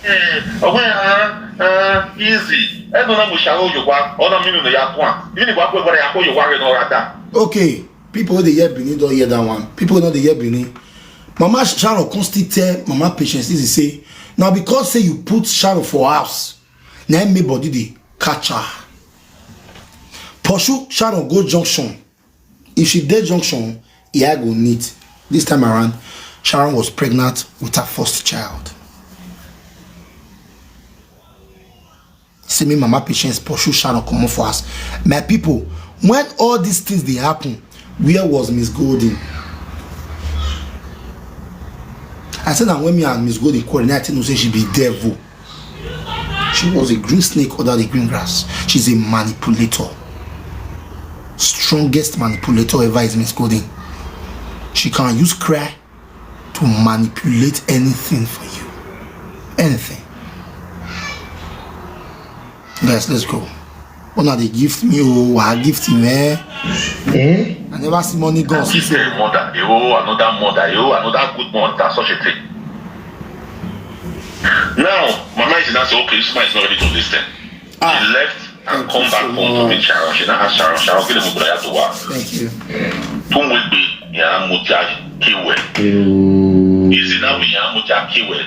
Eh, ọgwụ ya, eh, easy. Ego na mụchara oyokwa, ọ na mmiri na ya kwa. Even if I put ya kwa oyokwa, you know that. Okay, people wey dey hear Benin don hear that one. People wey no dey hear Benin. Mama Sharon come still tell Mama Patience Easy say, "Na because say you put Sharon for house, na im make body dey catch her. Pursue Sharon go junction. If she dey junction, e eye go neat." This time around, Sharon was pregnant with her first child. See me, Mama Patience pursue Sharon comot for house. My people, when all these things dey happen, where was Miss Golden? I said that when me and Miss Golden quarrel, I think say she be devil. She was a green snake under the green grass. She's a manipulator. Strongest manipulator ever is Miss Golden. She can use cry to manipulate anything for you. Anything. Guys, let's go. Una dey gift me o, I gift me. Eh? I never see money gone since This o. mother, oh, another mother, oh, another good mother, such a thing. Now, Mama is now say, "Okay, this man is not ready to listen." Ah, He left and thank come you back so home to meet much. Sharon. She now asked Sharon, "Sharon, give him a good to work." Thank you. Tun wegbe ya mutia kiwe. Ew. Easy na we ya mutia kiwe.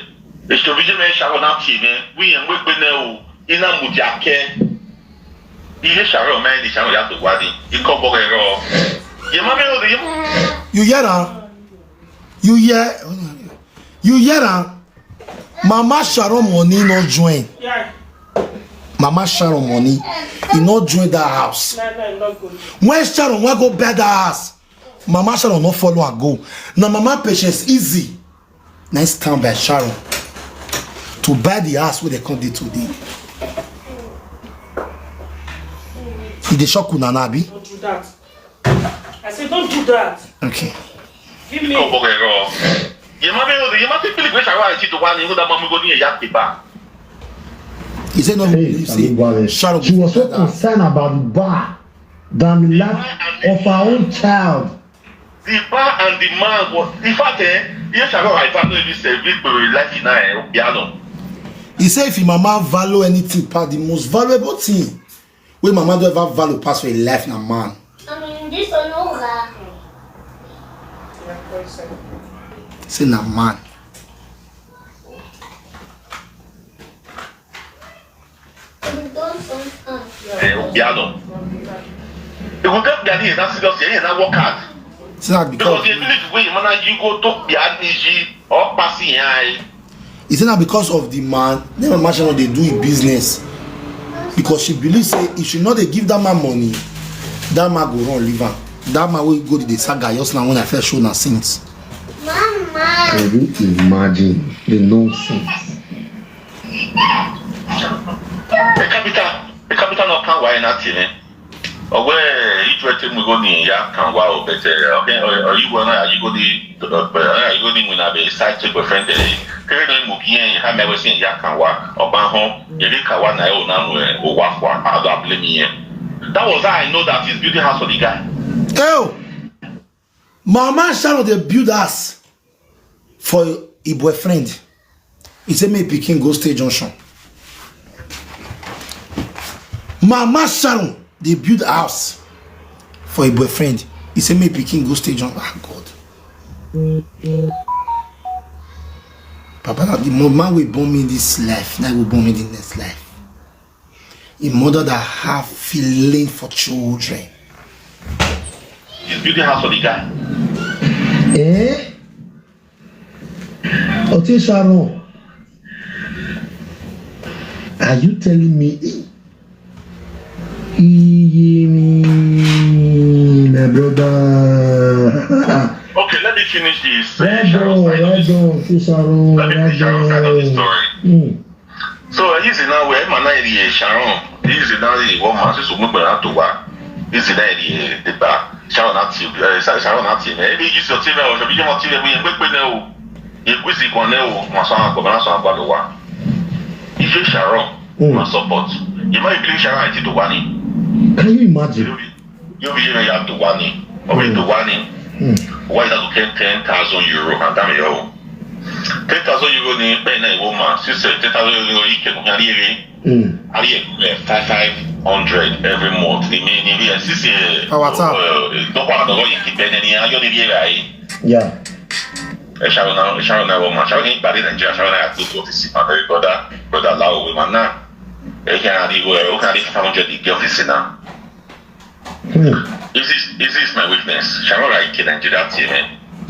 It's to be me Sharon na kiwe. We ya wegbe na o. Ina mutia ke. Ihe Sharon man ni Sharon ya to wadi. Iko bogero. Ye ma me o de. You hear am? You hear? You hear am? Mama Sharon money no join. Yeah, Mama Sharon money, e no join that house. no, no, not good. When Sharon wan go buy that house, Mama Sharon no follow am go. Na Mama Patience Easy na im stand by Sharon to buy the house wey dem come dey today. E dey shock una na, abi? Don't do that. I said, don't do that. Okay. Give me. Iko bogero. Ye ma me o de. Ye ma te pili kwe Sharon ti to wani. Ngo da mamu go ni ya kiba. He said no. Hey, You see, Alugbare. Sharon She was so go buy that house. Concerned about the bar than the life of her own child. The bar and the man was, in fact, eh, yes, I know I value this, eh, big boy life in, eh, piano. He say if him mama value anything pass, the most valuable thing wey mama don ever value pass for him life na man. Um, this one no ga. Say na man. Um, don't some um. Eh, piano. You go get piano, na serious, eh, na work hard. Say na Because because the village way, man, you go to piano, or passing, eh. He say na because of the man. Then mama Sharon dey do him business. because she believe say if she no dey give that man money, that man go run leave am. That man wey go dey saga just now when I first show na since. Can you imagine the nonsense? The capital, the capital not can why not in. Ogbe ijwe te mu go ni ya kan wa o bete. Okay, or you go na you go ni you go ni mu na be side to friend. Kere no mu kiyen ha me we sin ya kan wa. Oba ho, iri ka wa na o na mu o wa kwa. I don't blame you. That was how I know that he's building house for the guy. Oh, Mama Sharon dey build house for a boyfriend. He say make pikin go stay junction. Mama Sharon dey build house for a boyfriend. He say make pikin go stay junction. Ah, God. Papa, na the mo- man wey born me this life, na go born me the next life. A mother that have feeling for children. He's building house for the guy. Eh? Auntie Sharon, are you telling me? Iye mi, my brother. Okay, let me finish this. Uh, Well Sharon done, side of well this. done, Auntie Sharon. Let me Well finish Sharon side of the done. Story. Mm. So easy now where man na area Sharon. Easy now the one man so mo gbe to wa. Easy na area the ba. Sharon na ti eh Sha- Sharon na ti me. Ebi you so ti me o so bi mo ti me we gbe gbe na o. E ku si kon na o. Ma so an ko ma so an ba lo wa. Ife Sharon. Mm. Ma support. You might believe Sharon ti to wa ni. Can you imagine? Yóò fi yẹn ya tó wá ní ọmọ ètò wá ní Mm. wá ìdájọ́ ten ten thousand euro àdámì yọ o ten thousand euro ní bẹ́ẹ̀ náà ìwọ mà sísè ten thousand euro yìí kẹ̀kọ́ ní àríyèrè Mm. àríyèrè five five hundred every month ní mi ní ilé ẹ̀ sísè Our time. dọ́kọ̀ àdọ́rọ̀ yìí ti bẹ́ẹ̀ ní ayọ́ ní ilé rà yìí Yeah. ẹ̀ ṣàrọ̀ náà ẹ̀ ṣàrọ̀ náà wọ́n mà ṣàrọ̀ ní ìpàdé nàìjíríà ṣàrọ̀ náà àti ọ́fíìsì pàtó brother brother láwọ̀ wẹ̀ mà náà ẹ̀ kí n àrí ìwọ ẹ̀ ó kàn rí five hundred ìgbé ọ́fíìsì náà. Hmm. Is this is this my weakness? Sharon like in Nigeria team, eh?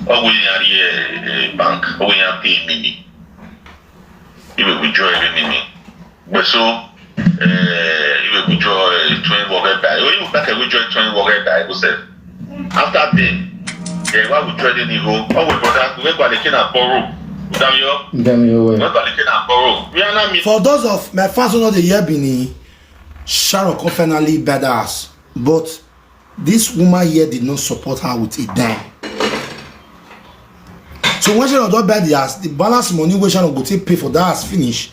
Oh, we are here, eh, bank. Oh, we are paying me. You will withdraw every me. But so, eh, you will withdraw eh, twenty worker by. Oh, you back and withdraw twenty worker by yourself. After them, yeah, why withdraw the niveau? Oh, we brother, we go to the borrow. Damn you. Damn you We well. go to the borrow. We are not meeting. For those of my fans who know the year Benin, Sharon come finally buy the house. But this woman here did not support her with a dime. So when Sharon don buy the house, the balance money wey Sharon go take pay for that house finish,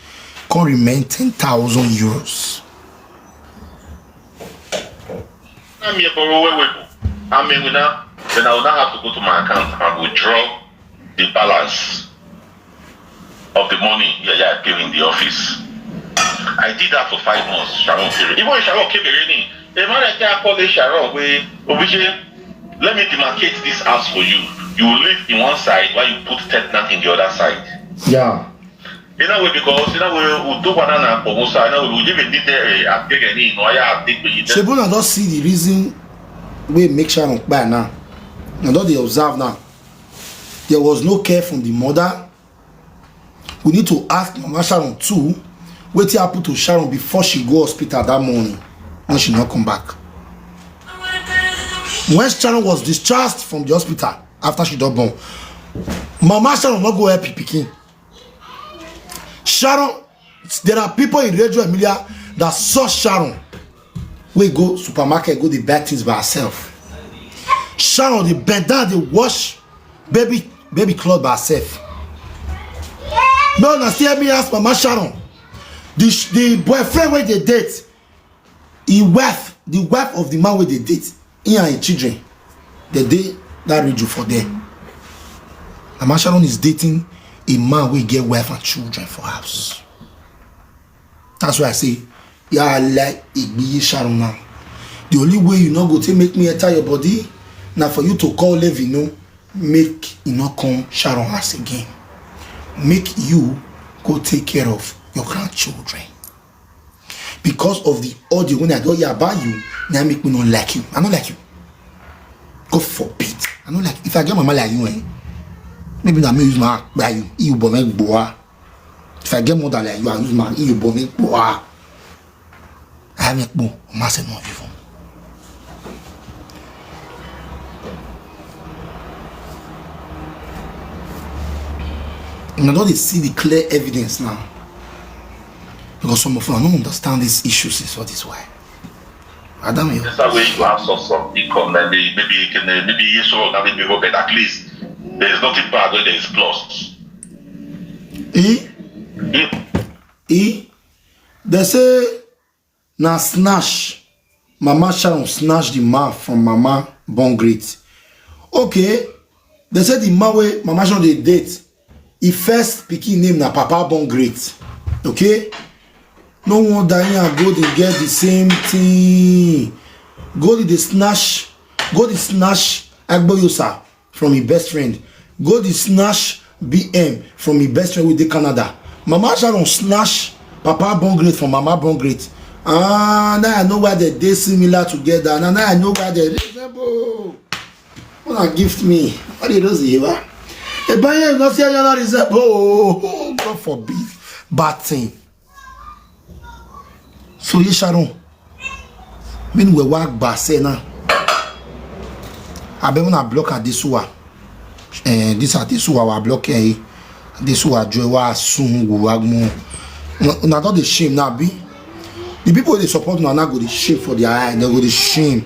come remain ten thousand euros. I'm here for a way. I'm here now. Then I will not have to go to my account and withdraw the balance of the money yeah, yeah, I pay in the office. I did that for five months. Sharon Kere. Even Sharon Kere, the man I can't call it Sharon. We, Obije, let me demarcate this house for you. You will live in one side while you put tenant in the other side. Yeah. In a way, because in a way, we do one and for Musa, in a way, we live in detail. I think I need no, I think we need. Shebu na don see the reason wey make Sharon kpai now. Na don dey observe now. There was no care from the mother. We need to ask Mama Sharon too wetin happen to Sharon before she go hospital that morning when she no come back. When Sharon was discharged from the hospital after she don born, Mama Sharon no go help her pikin. Sharon, there are people in Radio Emilia that saw Sharon wey go supermarket go dey buy things by herself. Sharon dey bend down dey wash baby baby cloth by herself. No, na still me ask Mama Sharon. The sh- the boyfriend wey dey date, him wife, the wife of the man wey dey date, he and him children, they dey that region for there. Mama Sharon is dating a man wey get wife and children for house. That's why I say, yeah, I like Igbiyi Sharon now. The only way you no go take make me enter your body, na for you to call Levi no, make e no come Sharon house again. Make you go take care of your grandchildren. Because of the audio when I don hear about you, na make me no like you. I no like you. God forbid. I no like if I get mama like you, eh? Maybe na me use my act by you. You born me boa. If I get mother like you, I use my you born me boa. Amekpo, Mase no even. Una don dey see the clear evidence now. Because some of una no understand these issues, is what is why. Adam, you. That's why you have some, some income, like maybe, maybe you can, uh, maybe you show that maybe go, but at least there is nothing bad when there is plus. E? E? E? They say na snatch. Mama Sharon snatch the man from Mama Born Great. Okay, they say the man wey Mama Sharon dey date, e first pikin name na Papa Born Great. Okay, no wonder him and Golden get the same thing. Golden dey snatch, Golden snatch Agboyosa from him best friend. Golden snatch B M from him best friend wey dey Canada. Mama Sharon snatch Papa Born Great from Mama Born Great. Ah, now I know why they dey similar together. Now, now I know why they resemble. Una gift me. What did those here? Ebanye, you not see another resemble. Oh, God forbid. Bad thing. So ye Sharon. Meanwhile, work by say now. I be una block Adesuwa. Eh, this Adesuwa wa block, eh. Adesuwa joy wa soon go wag mo. Una don dey shame now, be. The people wey dey support una now go dey shame for their eye. They go dey shame.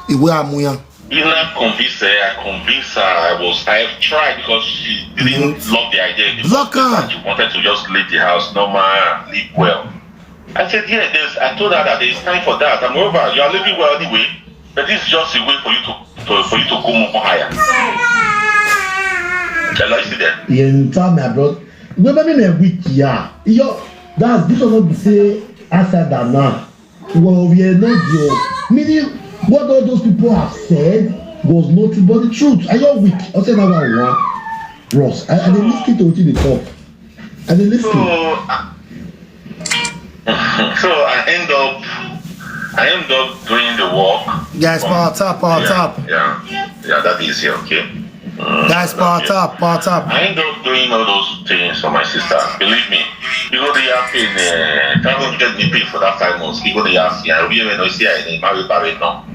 Iwe amuya. Ina convince her, I convince her. I was, I have tried because she didn't love the idea. Block her. She wanted to just leave the house normal, live well. I said, yeah, there's, I told her that there is time for that. And moreover, you are living well anyway. But this is just a way for you to, to for you to go more higher. Hello, you see there? You tell me, bro. Remember me, me weak, yeah. Yo, that's this one not be say outside that now. Well, we are not there. Meaning, what all those people have said was not true, but the truth. Are you weak? I said that one, one. Ross, I, I dey listen to what you dey talk. I dey listen. So, uh, so I end up, I end up doing the work. Guys, power tap, power tap. Yeah, yeah, that is okay. Mm, that's power tap, power tap. I end up doing all those things for my sister. Believe me, you go dey have pain. Uh, five hundred me pay for that five months. You go dey have, yeah, we even know see I dey marry, marry now.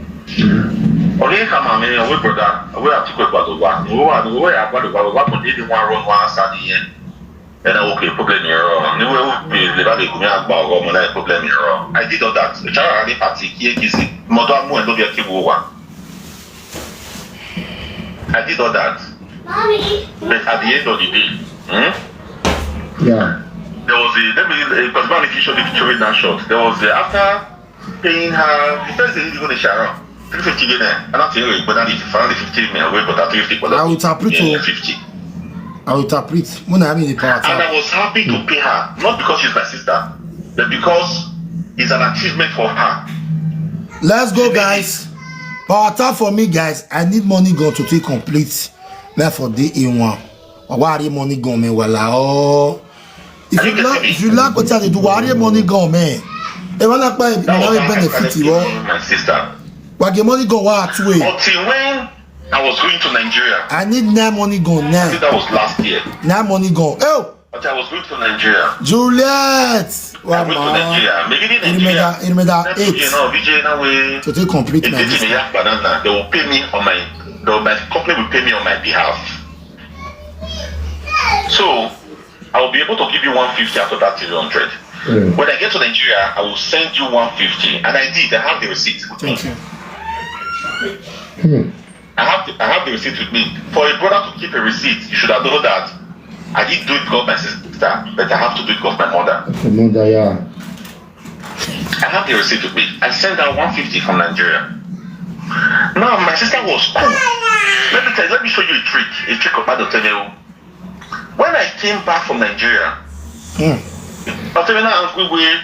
Only come on, man, we brother, we have to go back to work. We are, we are back to work. We are going to one run, one side here. And then, okay, problem here. Ni we be the bad, we have about one problem here. I did all that. The child already party, here, kiss it. Mother, mo ndo be a kibu wa. I did all that. Mommy. But at the end of the day, hmm? Yeah. There was a, let me, because man, if you show the picture in that shot, there was a, after paying her, the first thing you go to Sharon, three fifty yen, and I'm saying, but that is fifty men, we got three fifty. I will interpret. Yeah, fifty. I will interpret. When I mean the power. And I was happy to pay her, not because she's my sister, but because it's an achievement for her. Let's go, guys. Power tap for me, guys. I need money gun to take complete. Not for day in one. Why are you money gun me? Well, oh. If you like, if you like what I do, why are you money gun me? If I like my, my benefit, you want my sister. Why get money gun? Why two way? Until when I was going to Nigeria. I need nine money gun now. I think that was last year. Nine money gun. Oh. But I was going to Nigeria. Juliet. I went to Nigeria. Maybe in Nigeria. It made that eight. You know, V J, now we, to take complete my visa. They will pay me on my, the, my company will pay me on my behalf. So I will be able to give you one fifty out of that three hundred. Mm. When I get to Nigeria, I will send you one fifty, and I did. I have the receipt with me. Thank you. Hmm. I have the, I have the receipt with me. For a brother to keep a receipt, you should have known that I didn't do it because my sister, but I have to do it because my mother. Your mother, yeah. I have the receipt with me. I sent her one fifty from Nigeria. Now my sister was cool. Let me tell you, let me show you a trick. A trick of Adotemeo. When I came back from Nigeria, hmm. Adotemeo now angry way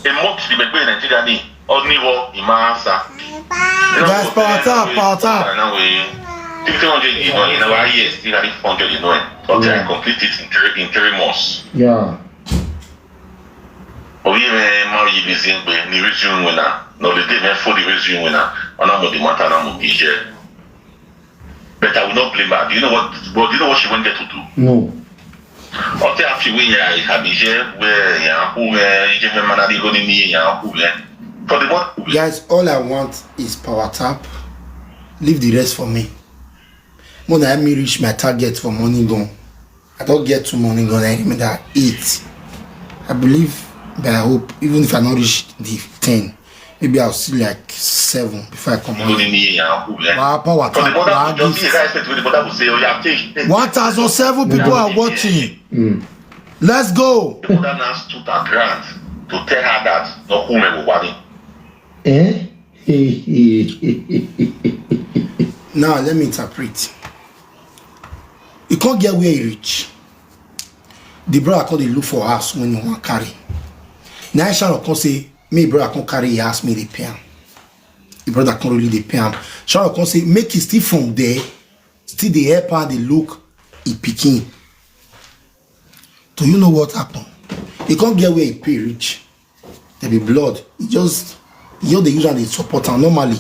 a month the Megbe in Nigeria ni Oniwo Imasa. Guys, power tap, power tap. Now we three hundred, you know, in our years, still having four hundred, you know, until I complete it in three, in three months. Yeah. Obi me ma yi bi zingbe ni resume winner. No, the day me for the resume winner. Ona mo the matter na mo bi je. But I will not blame her. Do you know what? But do you know what she went there to do? No. Ote afi we ya ihabije we ya hu we ije me manadi go ni ni ya hu we. For the money. Guys, all I want is power tap. Leave the rest for me. More than help me reach my target for money gone. I don't get two money gone. I remember that eight. I believe, but I hope, even if I not reach the ten, maybe I'll see like seven before I come Money on. me and who, eh? Wow, power For the tap. mother Wow, to just see the gift. Guy said to the mother will say, "Oh, yeah, take, take." One thousand seven people are watching. Let's go. The mother now stood her ground to tell her that no woman will want it. Eh? Now let me interpret. You can't get where you reach. The brother come dey look for house when you want carry. Now Sharon come say, "Me brother come carry your house, me dey pay am." The brother come really dey pay am. Sharon come say, "Make it still from there, still dey help her dey look e pikin." Do you know what happen? He can't get where he pay reach. There be blood. He just, you know, they usually support am. Normally,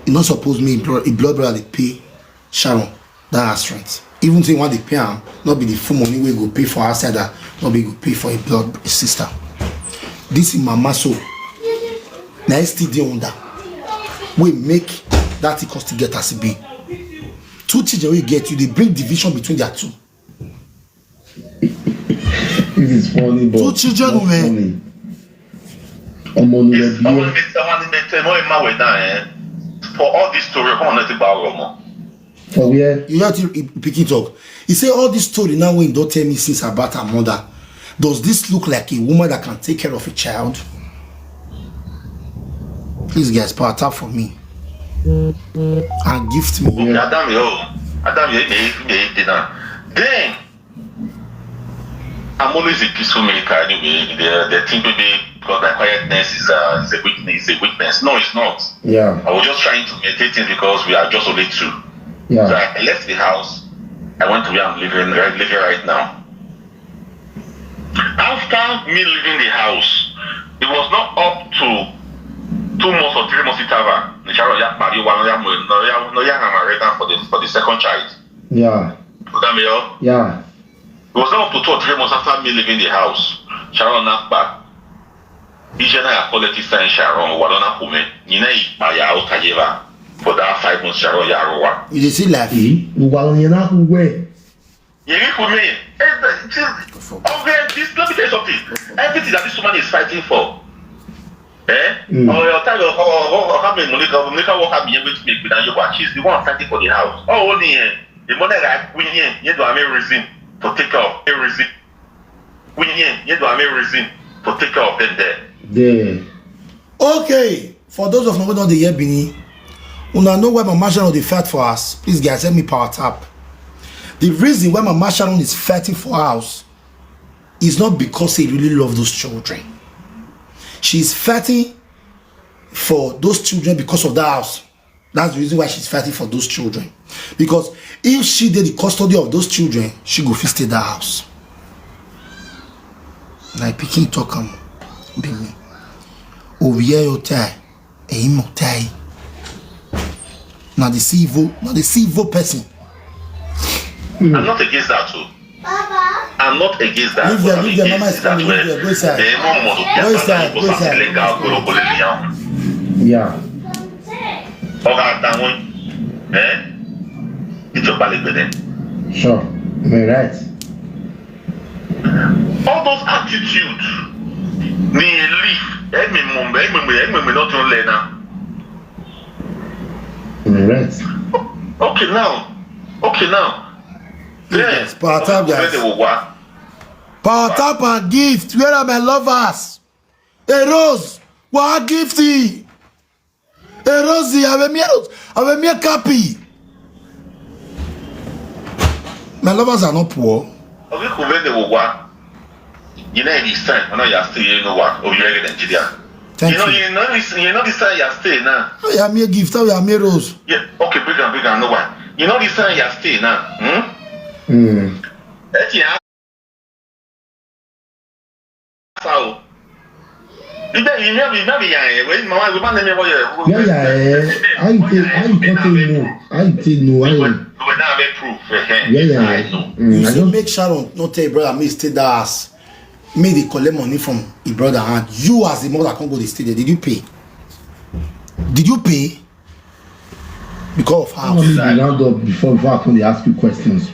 you not suppose me bro, a blood brother dey pay Sharon that house rent. Even say when they pay am, not be the full money we go pay for outside that, not be go pay for a blood sister. This is mama so. Now I still dey under. We make that it cost to get as it be. Two children we get, you they bring division between their two. This is funny, but Two children, not man. Funny. Ọmọ ni Yes, ẹbí someone ẹ. made someone made tell me my way down, eh? For all this story, come on, let it bow, Romo. For where? You hear the pikin talk. He say all this story now when don't tell me since about her mother. Does this look like a woman that can take care of a child? Please, guys, power tap for me and gift me. Okay, Adam, yo, Adam, yo, me, me, me, now. Then, I'm always a peaceful maker anyway. The, the thing maybe because my quietness is a, is a weakness. Is a weakness. No, it's not. Yeah, I was just trying to maintain things because we are just only two. So yeah. I left the house. I went to where I'm living, right, living right now. After me leaving the house, it was not up to two months or three months interval. The child ya pariwo, no ya mo, no ya, no ya hammer for the, for the second child. Yeah, Damio, yeah. it was not up to two or three months after me leaving the house. Sharon knocked back. Ijana ya quality sign Sharon, Wadona Kume, Nina Ipaya Otajeva. For that five months, Sharon Yarowa. You dey see life. Ìwà òyìn náà kú wẹ̀. You need for me. Eh, eh, just, okay, this, let me tell you something. Everything that this woman is fighting for, eh? Mm. Or your time, or, or, or, or how many money, how many work have been able to make with your work? She's the one fighting for the house. Oh, only eh, the money that we need, you do have a reason to take care of a reason. We need, you do have a reason to take care of them there. There. Okay, for those of you who don't hear Bini, una know why Mama Sharon dey fight for us. Please, guys, help me power tap. The reason why Mama Sharon is fighting for us is not because he really love those children. She's fighting for those children because of that house. That's the reason why she's fighting for those children. Because if she did the custody of those children, she go fit stay that house. Na pikin talk am be me. Obi hear your tie, eyin mo tie. Na the civil, na the civil person. I'm not against that too. I'm not against that. Leave there, I'm leave there, against Mama is is that coming, leave where there, go inside. the mom must Go inside, go inside. Legal, go, go, go, go, Yeah. Ọ̀gá àtàwọn ẹ̀ ìjọba lè gbẹ̀dẹ̀. Sure. You're right. All those attitudes ni leaf ẹ̀mí mú ẹ̀mí mú ẹ̀mí mú náà tún lẹ̀ náà. You're right. Okay now, okay now. Yes, power tap, guys. Bẹ́ẹ̀ ni wò wá. Power tap and gift. Where are my lovers? A rose. Wa gifty. A rose. Ave mi rose. Ave mi kapi. My lovers are not poor. Ọ̀gá kò bẹ́ẹ̀ ni wò wá. You know, this time, I know you are still here, you know what? Oh, you're in Nigeria. Thank you know, you. you know, this, you know, this time you are staying now. Oh, yeah, me a gift. Oh, yeah, me a rose. Yeah, okay, bring on, bring on, no one. You know, this time you are staying now. Hmm? Mm. Ẹ ti hàn sá o. Ibẹ̀ yìí, ibẹ̀ yìí, ibẹ̀ yìí yà ẹ̀ wẹ̀ màmá ìwé bá nẹ́mi wọ́yẹ̀. Yeah, yeah, eh. I think, I think no. I think no. I, Ìwé náà bẹ proof. yeah, yeah. I know. Mm, You I say don't, make Sharon not tell your brother me stay that house. Me they collect money from your brother hand. You as the mother can't go dey stay there. Did you pay? Did you pay? Because of how? Let me round up before, before I come dey ask you questions.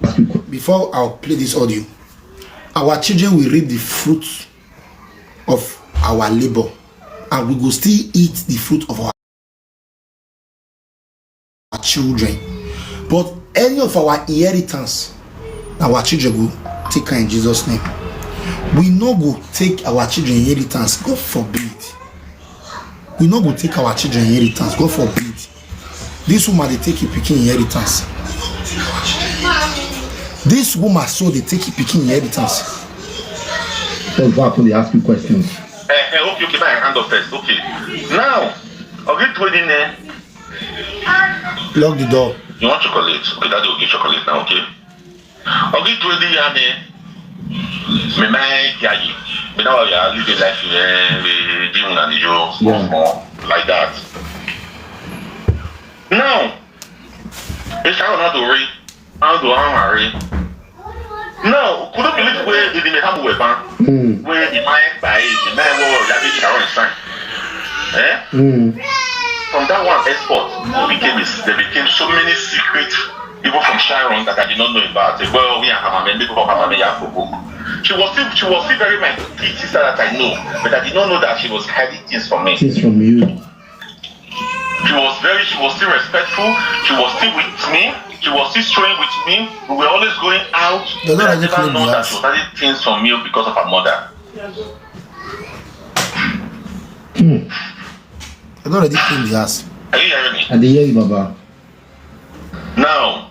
Ask you que- Before I'll play this audio, our children will reap the fruit of our labor, and we go still eat the fruit of our children. But any of our inheritance, our children go take am in Jesus' name. We no go take our children inheritance, God forbid. We no go take our children inheritance, God forbid. This woman dey take im pikin inheritance. This woman so dey take im pikin inheritance. Before, before I come dey ask you questions. Eh, eh, okay, okay, my hand up first. Okay. Now, okay, trading eh? Lock the door. You want chocolate? Okay, daddy will give chocolate now, okay? Okay, trading ya ne. Me my yayi. Me now ya live a life eh, we give una the joke, Yeah. Small, like that. Now, it's how not to read, how to how marry. Now, could you believe where the Mehamu were ban? Mm. Where the my by the my war, that is our sign. Eh? Mm. From that one export, they became, they became so many secret, even from Sharon that I did not know about. Say, well, we are Hamame, people of Hamame, Yakubu. She was still, she was still very my kid sister that I know, but I did not know that she was hiding things from me. Things from you. She was very, she was still respectful. She was still with me. She was still showing with me. We were always going out. They don't But I already never claim know the that house. She was hiding things from me because of her mother. I don already clean the house. Are you hearing me? I dey hear you, Baba. Now,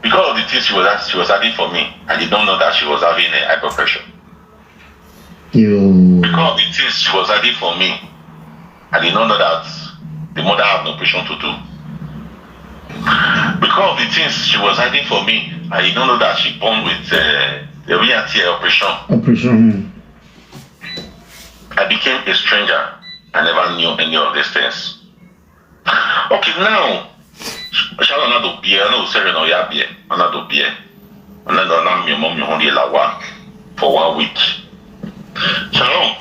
because of the things she was ask- she was having for me, I did not know that she was having a hyper pressure. You. Because of the things she was having for me, I did not know that the mother had an operation to do. Because of the things she was hiding for me, I did not know that she born with uh, the real tear operation. Operation. I became a stranger. I never knew any of these things. Okay, now, Sharon not to be, I know Sarah no ya be, I not to be, I not to know me mom you only la one for one week. Sharon,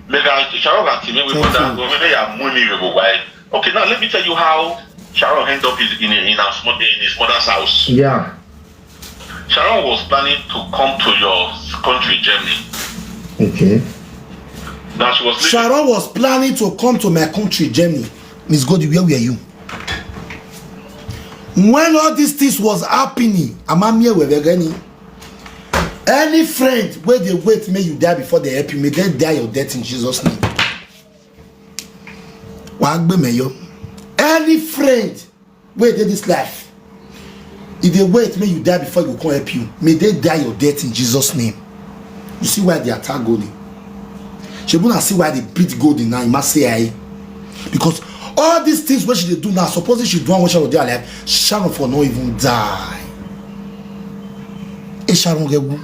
make I Sharon got to me with Thank that. you. Go make ya money go why. Okay, now let me tell you how Sharon end up in in, in, her, mother- in his mother's house. Yeah. Sharon was planning to come to your country, Germany. Okay. Now she was living. Sharon was planning to come to my country, Germany. Miss Godi, where were you? When all these things was happening, Amamie Wevegeni, any friend where they wait, may you die before they help you, may they die your death in Jesus' name. Wagbe Mayor, any friend where they this life, if they wait, may you die before you come help you, may they die your death in Jesus' name. You see why they attack Godi? Shebuna see why they beat Godi now, you must say I. Because all these things what she dey do now, supposing she do one what she dey alive, Sharon for no even die. E Sharon get who?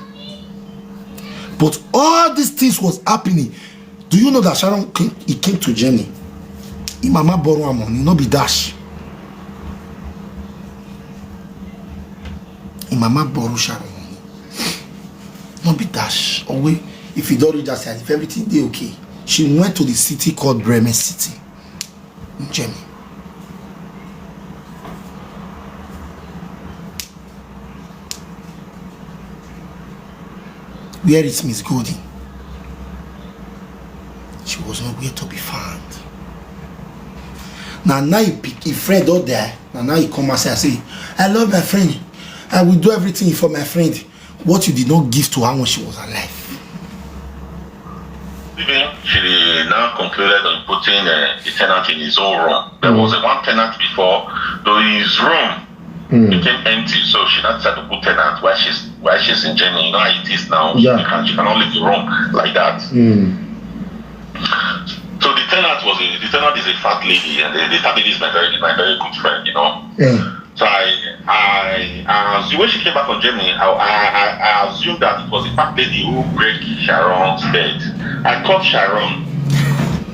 But all these things was happening. Do you know that Sharon came, he came to Germany? Him mama borrow her money, no be dash. Him mama borrow Sharon money, no be dash. Owe, if you don't read that side, if everything dey okay. She went to the city called Bremen City in Germany. Where is Miss Golding? She was nowhere to be found. Now, now he pick, he friend out there. Now, now he come and say, I say, I love my friend. I will do everything for my friend. What you did not give to her when she was alive. She now concluded on putting uh, the tenant in his own room. There was a one tenant before, though his room became empty, so she now decided to put tenant while she's while she's in Germany. You know how it is now. Yeah. You can you cannot leave the room like that. Mm. So the tenant was a, the tenant is a fat lady, and the, the fat lady is my very my very good friend. You know. Yeah. So I, I, I assume when she came back from Germany, I, I, I, I assumed that it was the fat lady who break Sharon's bed. I called Sharon.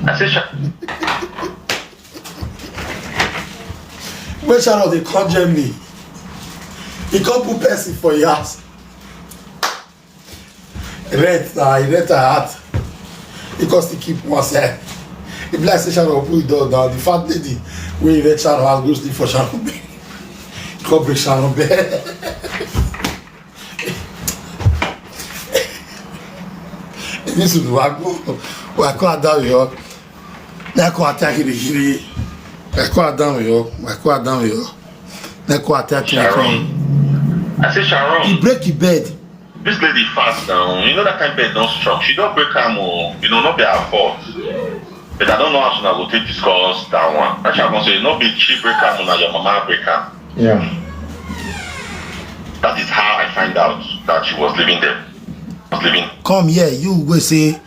I said, Sha- When Sharon dey come Germany, he come put person for your house. Rent na he rent her out. He come still keep one side. E be like say Sharon open the door down. The fat lady wey rent Sharon house go sleep for Sharon bed. Come break Sharon bed. This is what I go. What I call down here. Na ko ata kirikiri. Na ko adam yo. Na ko adam yo. Na ko ata kirikiri. Sharon. I say Sharon. He break the bed. This lady fast now. You know that kind bed not strong. She don't break her more. You know, not be her fault. But I don't know how soon I go take discuss that one. That Sharon say, no be she break her more, na your mama break her. Yeah. That is how I find out that she was living there. Was living. Come here, you go say, uh,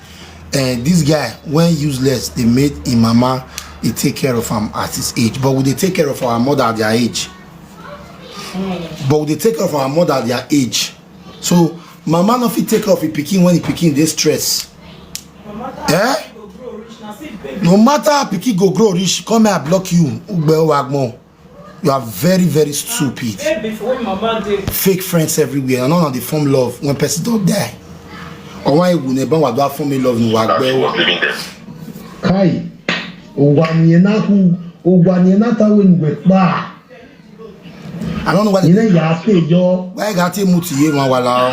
this guy when useless, they made him mama, he take care of him at his age. But would they take care of our mother at their age? But would they take care of our mother at their age? So mama no fit take care of him pikin when him pikin dey stress. Eh? No matter how pikin go grow reach, come here, I block you. Ugbe Owagbon. You are very, very stupid. Fake friends everywhere. And none of the form love when person don't die. Or why you never want to form love no That she Wagbe. Was living there. Kai. Owaniena ku. Owaniena ta we ngwe pa. I don't know why Ina ya pe yo. Why I got to mute here, man? Wala.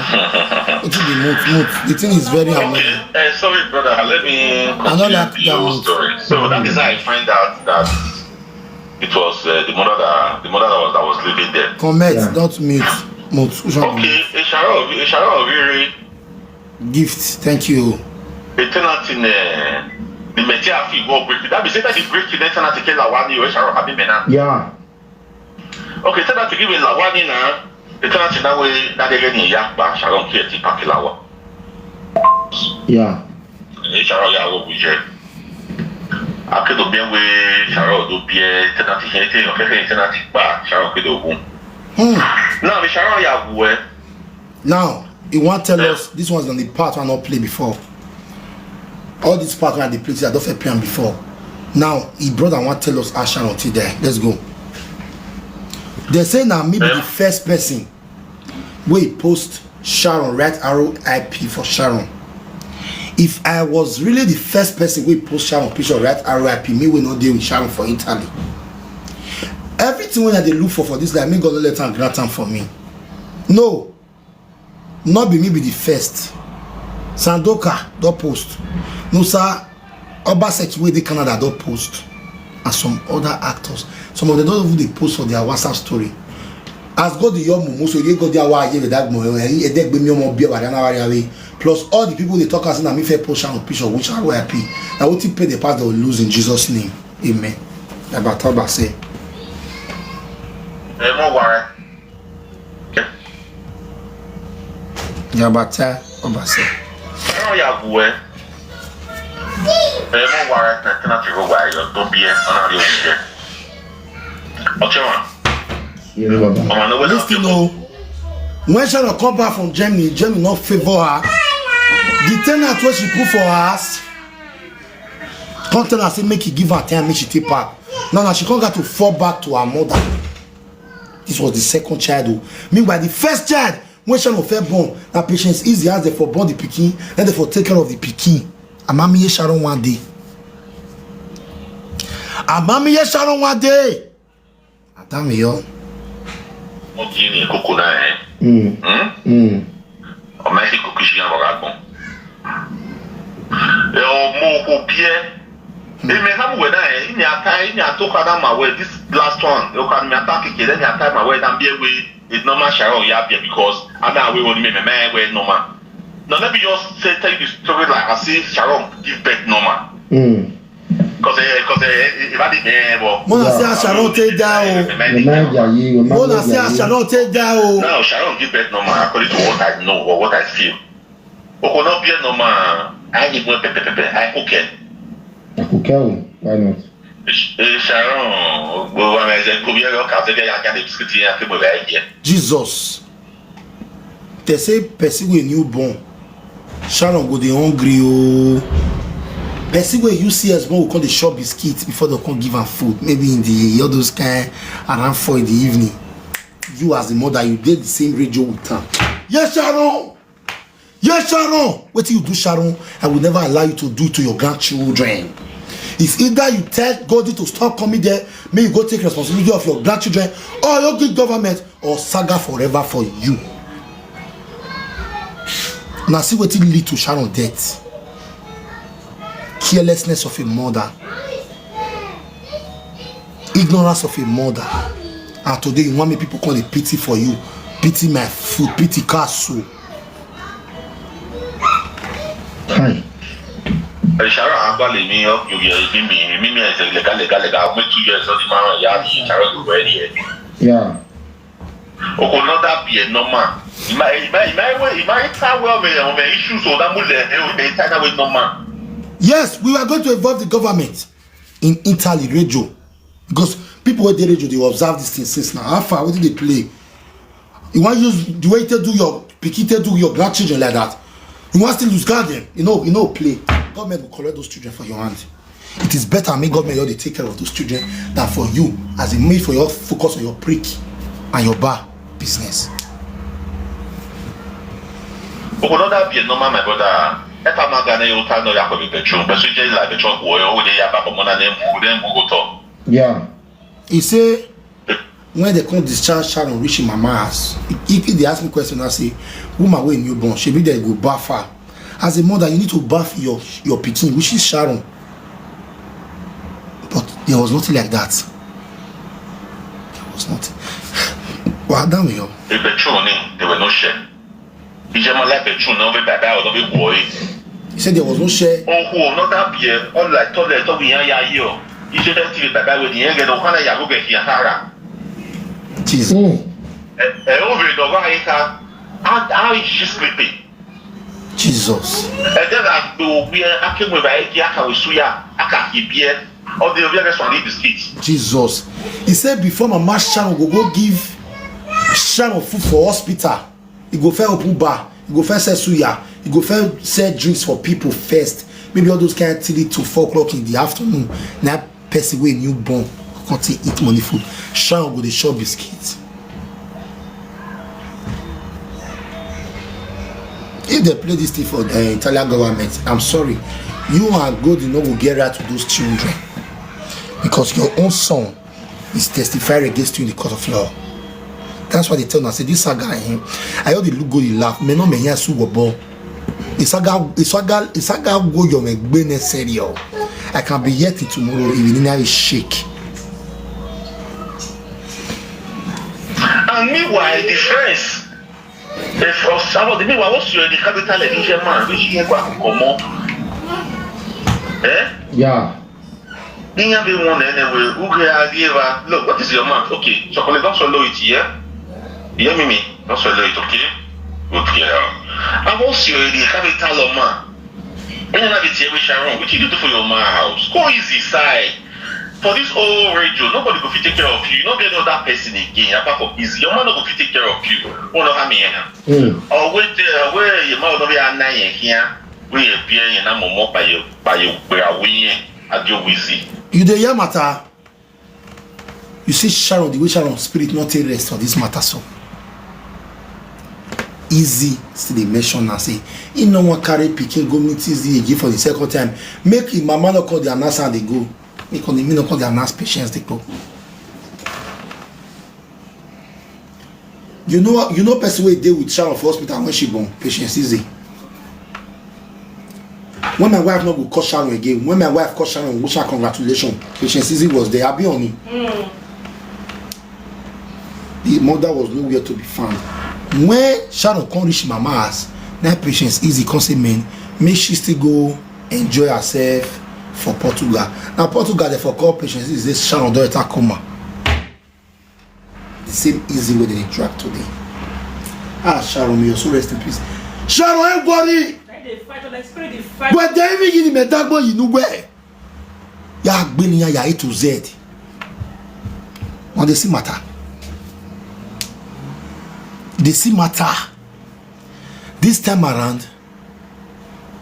It will be mute, mute. The thing is very annoying. Okay, uh, sorry, brother. Let me I don't like continue the that whole mute. Story. So that is how I find out that it was uh, the mother that the mother that was that was living there. Comment, Yeah. Don't mute. Mute. Which one? Okay, Ishara, Ishara Oviri, Gift. Thank you. the tenant in uh, the Metia fee go break. That be say that the break the tenant in Lawani or Ishara Habi Mena. Yeah. Okay, tenant give in Lawani now. The tenant in that way that they get in Yakba Sharon Kieti Pakilawa. Yeah. Ishara Yawo Buje. Akedo Biawe, Sharon do Bie, tenant in Hete, okay, tenant in Ba, Sharon Kedo. Hmm. Now, Ishara Yawe. Now, he want tell us this one's on the part I not play before. All this part when they play, I don't play am before. Now, he brother want tell us how Sharon today. Let's go. They say now maybe the first person we post Sharon, write R I P for Sharon. If I was really the first person we post Sharon picture, write R I P, me will not deal with Sharon for Italy. Everything when I dey look for for this life, me God no let am grant am for me. No, not be me be the first. Sandoka don post. Musa Obaseki wey dey Canada don post. And some other actors. Some of them don't even dey post for their WhatsApp story. As God dey your mumu, so you go there why you that mo eh eh dey gbe mi omo bi wa na wa ya we. Plus all the people they talk as na me fair post am picture which are where I pay. Na wetin pay the pass they will lose in Jesus' name. Amen. About Obaseki. Emo Ware. Yabata Obaseki. Emo Yawe. Emo Ware na tenant go wa yo do bie ona ri oje. Ochewa. Yeah, Baba. Omo no we Listen o. When Sharon come back from Germany, Germany not favor her. The tenant wey she put for her house, come tell her say make he give her time, make she take back. Now, now she come got to fall back to her mother. This was the second child o. Meanwhile, the first child when Sharon fair born, na Patience Easy as they for born the pikin, then they for take care of the pikin. Amamiye Sharon one day. Amamiye Sharon one day. Adamiyo. Mo di ni koko na eh. Mm. Hmm? Mm. O ma si koko si yan baba gbon. E o mo ko bi e. E me ka mo we na eh. Ni ata ni atoka na ma we this last one. E o ka mi ata keke then ni ata ma we na bi e we. It's normal Sharon ya bi e because ana we won me me me we normal. No, let me just say tell you the story like I see Sharon give birth normal. Mm. Cause eh, cause eh, if I did eh, but Mona say as Sharon take die o. Mama Ajayi, Mama Mona say as Ajayi. Sharon take die o. Now Sharon give birth normal according to what I know or what I feel. Oko no be normal. I give one pepe pepe. I cook it. I could tell. Why not? Eh, Sharon, go wa me je ko bi e ka se ke ya ka de biscuit ya ke mo ba je. Jesus. They say person wey newborn. Sharon go dey hungry o. Person wey you see as born go come dey chop biscuit before they come give am food. Maybe in the all those kind around four in the evening. You as the mother, you dey the same radio with am. Yes, Sharon. Yes, Sharon. Wetin you do, Sharon? I will never allow you to do it to your grandchildren. It's either you tell Goldie to stop coming there, make you go take responsibility of your grandchildren, or you give government, or saga forever for you. Now see wetin lead to Sharon death. Carelessness of a mother, ignorance of a mother, and today you want me people call a pity for you, pity my foot, pity castle. Hi. Sharon agbale mi ọkùnrin yẹn mi mi mi mi ẹsẹ lẹga lẹga lẹga ọmọ two years ọdún márùn ìyá mi Sharon ló wẹ rí ẹ. Yeah. Oko náà dàbí ẹ normal. Ìmá ìmá ìmá ìwé ìmá ìta wẹ ọmọ ẹ ọmọ ẹ issues ọ̀dà múlẹ̀ ẹ ọmọ ẹ ìta náà wẹ normal. Yes, we were going to involve the government in Italy radio, because people wey dey radio dey observe this thing since now. How far? Wetin dey play? You wan use the way you take do your pikin, take do your grandchildren like that? You wan still lose guard them? You know, you know, play. Government will collect those children for your hand. It is better make government just dey take care of those children than for you as a make for your focus on your prick and your bar business. Oko náà dàbí ẹ normal my brother. Ẹ ta máa ga ní yóò ta náà yàtọ̀ bí petrol. Bẹ́ẹ̀ sọ jẹ́ ìlà petrol kò wọ́n ó lè yá bá ọmọ náà ní mú ní mú kó tọ̀. Yeah. He say when they come discharge Sharon reach him mama house, he, he, he dey ask me question. I say, woman wey newborn, shebi they go baff her. As a mother, you need to baff your your pikin, which is Sharon. But there was nothing like that. There was nothing. Well, damn you. Ìbẹ̀tù ni they were no share. Ìjẹ́ máa láìpẹ́ tún náà bí bàbá ọ̀dọ́ bí wọ̀ ẹ́. He said there was no share. Ohun ọ̀nà dàbí ẹ̀ ọ̀là ìtọ́lẹ̀ ẹ̀tọ́ wí yẹn yá yí ọ̀. Ìjẹ́ dẹ́ ti lè bàbá wẹ̀ nìyẹn gẹ̀dọ̀ kánà ìyàwó gẹ̀ fi hàn rà. Jesus. Ẹ ẹ ó rè lọ́wọ́ àyíká. How how is she sleeping? Jesus. Ẹ jẹ́ ra gbé òwe akéwì báyìí kí a kàwé súyà a kà kì í bí ẹ. Ọdẹ orí ẹ̀rẹ́ sọ̀rọ̀ ní biscuit. Jesus. He said before Mama Sharon go go give Sharon food for hospital, he go first open bar, he go first sell suya, he go first sell drinks for people first. Maybe all those kind three to four o'clock in the afternoon. Na person wey newborn come take eat money food. Sharon go dey chop biscuit. If they play this thing for the Italian government, I'm sorry, you and Goldie no go get right to those children, because your own son is testified against you in the court of law. That's why they tell me, I say, this saga, eh, I only look good, you laugh. Me no me here su wobo. Isaga, Isaga, Isaga go your me gbene serio. I can be here till tomorrow if you need shake. And meanwhile, the friends, the first, about the meanwhile, what's your the capital and Asian man, which you go come on? Eh? Yeah. Inya be one anyway. Uge Adieva. Look, what is your mouth? Okay. So, don't swallow it, yeah? You hear me? Don't swallow it, okay? Good girl. I was you the capital of man. When you have it here with Sharon, what you do for your man house? Go easy side. For this old radio, nobody go fit take care of you. You don't get another person again apart from easy. Your man no go fit take care of you. Wọ́n lọ há mi yẹn. Ọ̀wé tẹ ọ̀wé yẹn máa lọ bí aná yẹn kíá. Wọ́n yẹ bí ẹyẹn náà mọ̀ mọ́ báyọ̀ báyọ̀ gbéra wí yẹn. Adio Wizzy. You dey hear matter? You see Sharon, the way Sharon spirit not take rest for this matter so. Easy still dey mention na say he no wan carry pikin go meet Easy again for the second time. Make him mama no call the announcer dey go. Make him no call the announce patience dey go. You know, you know person wey dey with Sharon for hospital when she born, Patience Easy. When my wife no go call Sharon again, when my wife call Sharon, wish her congratulations, Patience Easy was there. I be on it. Mm. The mother was nowhere to be found. When Sharon come reach mama house, now Patience Easy come say, man, make she still go enjoy herself for Portugal. Now Portugal, they for call Patience Easy, say Sharon don enter coma. The same Easy wey dem dey drag today. Ah, Sharon, may your soul rest in peace. Sharon, ẹ gbọ́rí. But then even you may dagbo you know where. Ya gbé ni ya A to Z. Wọ́n dey see matter. Dey see matter. This time around,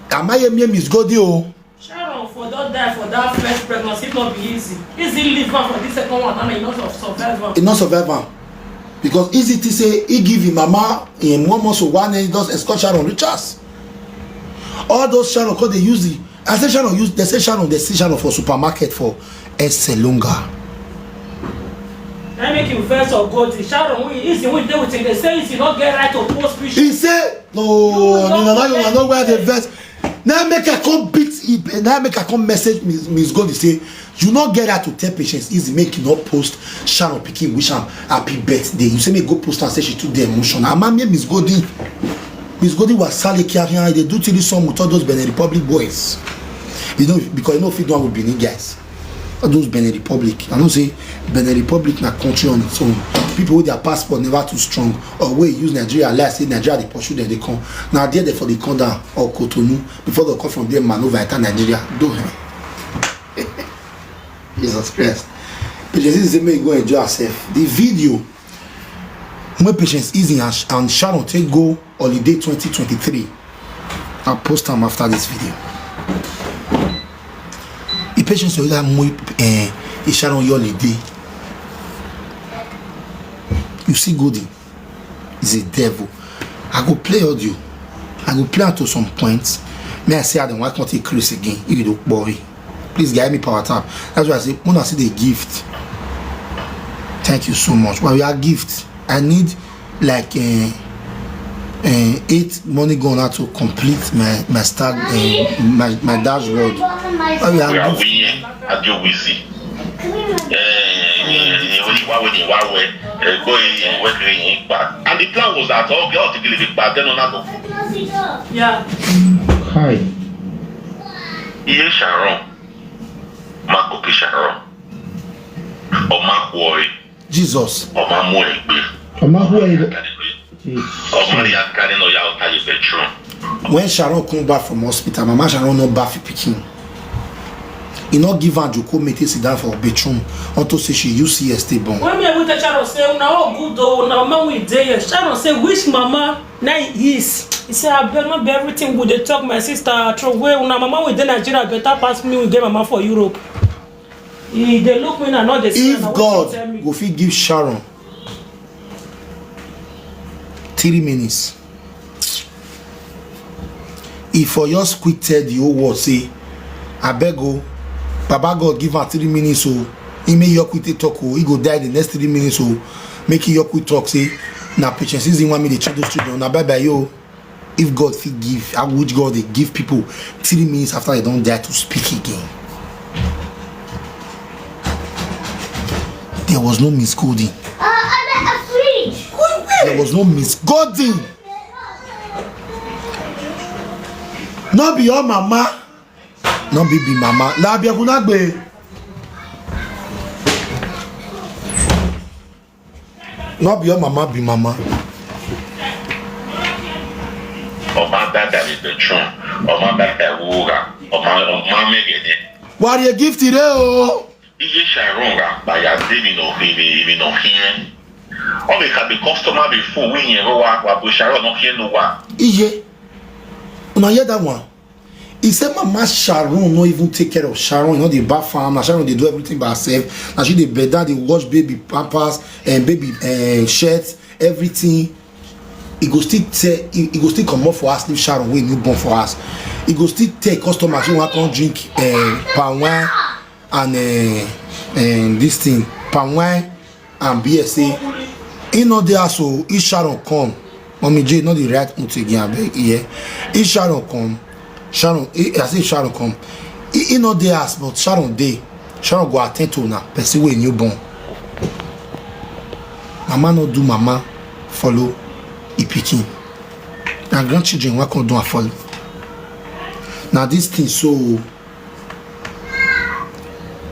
Amayemi is God o. Sharon for don die for that first pregnancy if not be Easy. Easy leave am for this second one and e no survive am. E no survive am because Easy think say he give him mama him one month so one he just escort Sharon reach house. All those Sharon come dey use the I say Sharon use, they say Sharon, they see Sharon for supermarket for Esselunga. I make you first of God. Sharon, we is the one dey with him. They say he no get right to post picture. He say no, no, no, no, no, no, where the verse. Now make I come beat him. Now make I come message Miss, Miss Goldie say you no get right to tell Patience Easy make he no post Sharon pikin wish am happy birthday. You say me go post and say she too dey emotional. Ama me Miss Goldie, Miss Goldie was sally carrying. They do till this song with all those Benin Republic boys. You know because you know fit do am with Benin guys. All those Benin Republic. I know say Benin Republic na country on its own. People with their passport never too strong or wey use Nigeria like say Nigeria dey pursue dem dey come. Na there dem for dey come down or Cotonou before dem come from there maneuver enter Nigeria. Do him. Jesus Christ. Patience Easy say make you go enjoy yourself. The video wey Patience Easy and, and Sharon take go holiday twenty twenty-three. I'll post am after this video. The Patience Easy wey eh, Sharon holiday. You see Goldie is a devil. I go play audio. I go play out to some points. May I say I don't want to take Chris again. You don't worry. Please give me power tap. That's why I say when I see the gift. Thank you so much. Well, we are gift. I need like uh, uh, eight money going out to complete my my stag uh, my, my dashboard. Well, we are gift. Adio Wizzy. Only one way, one way, go in, work in, and the plan was that all girls to be living back then on that. Yeah. Hi. Iye Sharon. Makoki Sharon. Ọmọ Akwoy. Jesus. Ọmọ Amuegbe. Ọmọ Akwoy. Ọmọ ya carry no ya out of the bedroom. When Sharon come back from hospital, Mama Sharon no bath the pikin. He no give her joko make sit down for bedroom unto say she U C S stay born. When me even tell Sharon say una all good though, una mama we dey here. Sharon say which mama na is. He say abeg no be everything we dey talk my sister throw away. Una mama we dey Nigeria better pass me we get mama for Europe. He dey look me na not dey see. If God go fit give Sharon three minutes. If for just quick tell the whole world say abeg o, Baba God give am three minutes o, he make your quick take talk o, he go die the next three minutes o, make he your quick talk say na Patience Easy want me dey treat those children, na bye bye yo. If God fit give, how would God dey give people three minutes after they don die to speak again? There was no Miss Golding. There was no Miss Golding. No be your mama. No be be mama. La be kunagbe. No be your mama be mama. Ọmọ dada ni bedroom, ọmọ dada wúrà, ọmọ ọmọ mẹ́gẹ̀dẹ̀. Wàrí gift rẹ o. Iye Sharon ra bàyà dé mi nà fi mi mi nà fi yẹn. All the can be customer be full win yẹn ló wá wà bó Sharon náà fi yẹn ló wá. Iye, una hear that one? He say mama Sharon no even take care of Sharon, you know the bath farm, na Sharon dey do everything by herself, na she dey bed down, dey wash baby pampers and baby uh, shirt, everything. He go still tell, he, he go still comot for house leave Sharon wey new born for house. He go still tell customers wey wan come drink uh, palm wine and uh, uh, this thing, palm wine and beer say he no dey house o, if Sharon come, Mommy J no dey write unto again abeg, yeah. If Sharon come, Sharon, I say Sharon come, he, he no dey house but Sharon dey. Sharon go attend to una person wey new born. Mama no do mama follow e pikin. Na grandchildren wey come do am follow. Na this thing so.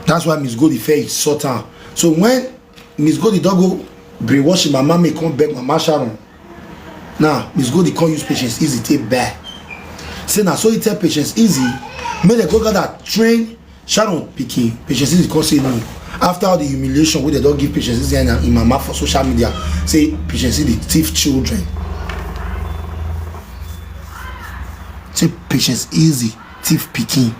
That's why Miss Goldie fair is sort am. So when Miss Goldie don go brainwash him mama make come beg mama Sharon. Now Miss Goldie come use Patience Easy take beg. Say na so he tell Patience Easy make dem go gather train Sharon pikin. Patience Easy come say no. After all the humiliation wey dem don give Patience Easy and him mama for social media, say Patience Easy thief children. Say Patience Easy thief pikin.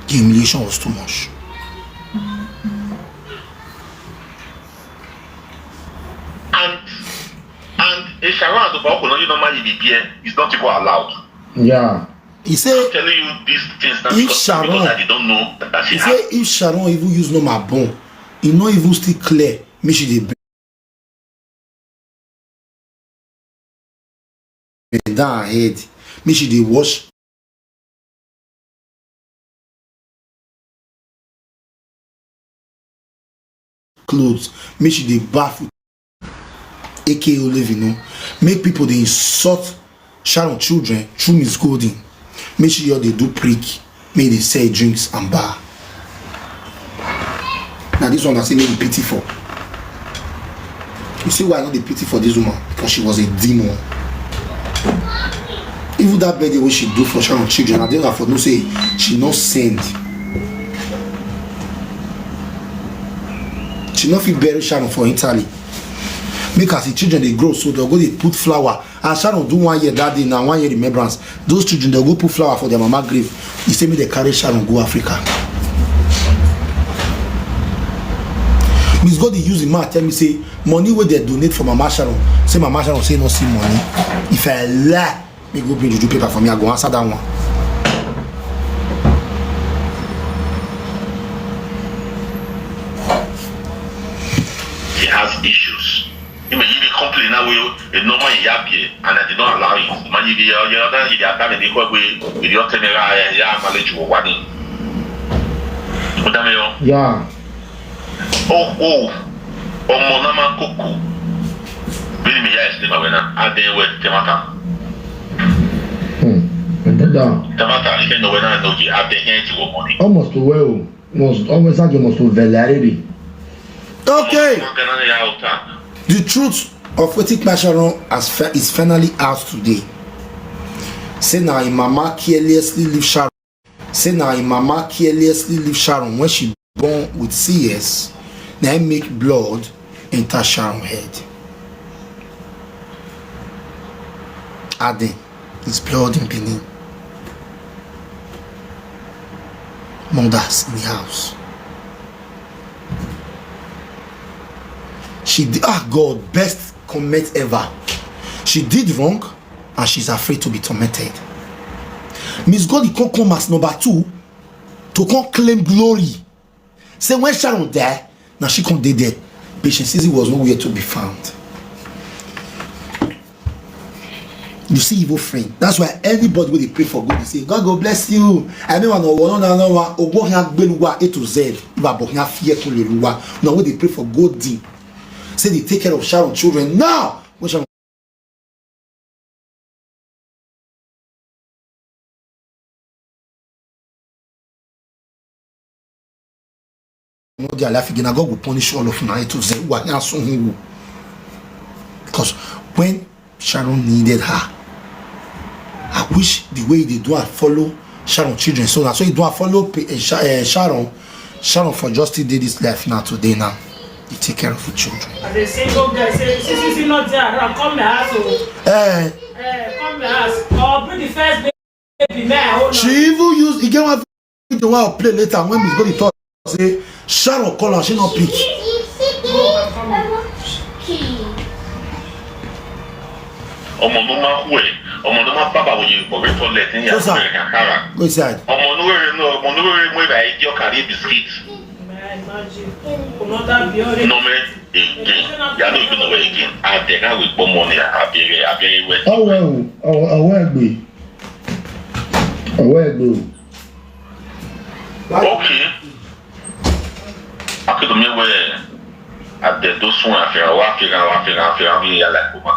The humiliation was too much. And and a Sharon at the Bauko, you normally be there, it's not even allowed. Yeah. He say, telling you these things now if because, Sharon, because I don't know that she he has say if Sharon even use normal bone, e no even still clear. Me she dey bend down her head. Me she dey wash clothes. Me she dey bath with A K O Levy, no. Make people dey insult Sharon children through Miss Golden. Make she just dey do prick. Make dey sell drinks and bar. Now this one I say make you pity for. You see why I no dey pity for this woman? Because she was a demon. Even that birthday wey she do for Sharon children, I dey for no say she no send. She no fit bury Sharon for Italy. Make as the children dey grow, so dem go dey put flower. And Sharon do one year that day, na one year remembrance. Those children, dem go put flower for their mama grave. He say make dem carry Sharon go Africa. Miss Golden use him mouth tell me say money wey dem donate for Mama Sharon, say Mama Sharon say no see money. If I lie, make go bring juju paper for me, I go answer that one. She has issues. Imagine the company now wey a normal yabie and I did not allow it. Imagine the other, the other time they go with the other, yeah, mileage for one. Madam, yeah. Oh, oh. Ọmọ náà máa ń kókò. Bí mi yá ẹ̀sìn nípa wẹ̀ náà, á dé wẹ̀ tẹ́mátà. Hmm. Ẹ̀dá. Tẹ́mátà, ìfẹ́ náà wẹ̀ náà lóye, á dé yẹn ti wọ̀ mọ́ ni. Almost well. Must always have you must be very. Okay. Wọ́n kẹ́ná ní yàrá òkúta. The truth of wetin kpai Sharon has fi- is finally out today. Say na im mama carelessly leave Sharon. Say na im mama carelessly leave Sharon when she born with C S. Na im make blood enter Sharon head. Aden is blood in Benin. Mothers in the house. She did, ah, God, best comment ever. She did wrong and she's afraid to be tormented. Miss Golden come come as number two to come claim glory. Say when Sharon die, na she come dey there. Patience Easy was nowhere to be found. You see evil friend. That's why anybody wey dey pray for good, dey say, "God go bless you." I mean, one on one, one on one, Ogbo Hia Gbeluwa A to Z. If I Bohia fear to Leluwa. Now, wey dey pray for good thing. Say they take care of Sharon children. Now, when Sharon no dey alive again, na God go punish all of una A to Z. Who are here so who? Because when Sharon needed her, I wish the way they do and follow Sharon children. So that's why you do and follow P- eh, Sha- eh, Sharon. Sharon for just still did this life now today now. You take care of your children. As a single girl, say, "See, see, see, not there around. Come my house, oh. Eh, Eh, come my house. Or bring the first baby, man. Oh, no." She even use e get one video wey I play later when Miss Golden talk say Sharon call her, she no pick. Ọmọ ló máa kú ẹ̀, ọmọ ló máa bábà wòye ìbọ̀wé tọ́lẹ̀ tí ń yà Yes, sir. Fún ẹ̀ka kára. Go inside. Ọmọ onúwèrè náà, ọmọ onúwèrè mú ìbà ẹjọ́ kárí bisikíìtì. Imagine. Another beauty. Nọmẹ again. Yàrá ìgbìmọ̀ wẹ̀ again. Àtẹ̀káwé pọ́nmọ́ ni àbẹ̀rẹ̀ àbẹ̀rẹ̀ wẹ̀. Ọwọ́ ẹ̀ wò, ọwọ́ ẹ̀ gbé. Ọwọ́ ẹ̀ gbé o. Okay. Akédùnmí wẹ̀ àtẹ̀dọ́sùn àfihàn wá fihàn wá fihàn fihàn bí yàrá ìkó ma.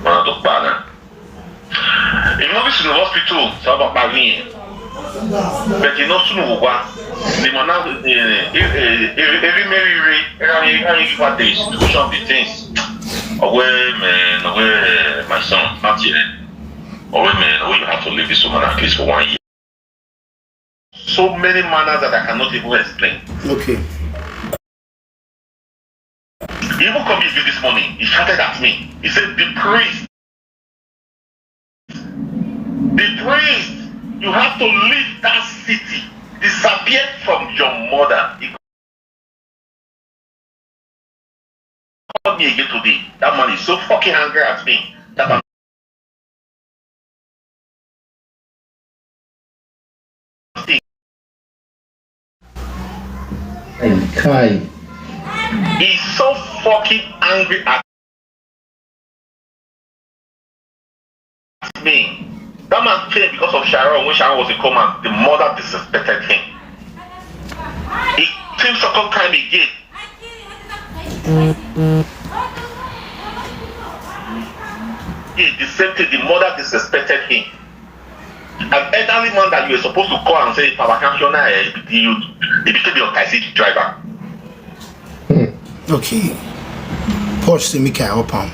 Wọn tó pa náà. Èmi náà bí sùn ní hospital sábà parí yẹn. Bẹ̀tì náà sùn wò wá. Ni mo náà eri mẹ́rin rí ẹ̀rọ ayé ayé wá the situation of the things. Ọ̀wẹ́ mẹ́rin ọ̀wẹ́ my son láti rẹ̀. Ọ̀wẹ́ mẹ́rin ọ̀wẹ́ you have to leave this woman at least for one year. So many manners that I cannot even explain. Okay. He even come meet me this morning. He shouted at me. He said, "The priest, the priest, you have to leave that city. Disappear from your mother." He called me again today. That man is so fucking angry at me that I'm Kai. He's so fucking angry at me. That man came because of Sharon. When Sharon was in coma, the mother disrespected him. He came second time again. Yeah, the same thing. The mother disrespected him. An elderly man that you were supposed to call and say, "Papa Champion, eh, you, you became your taxi driver." Okay. Posh say make I help am.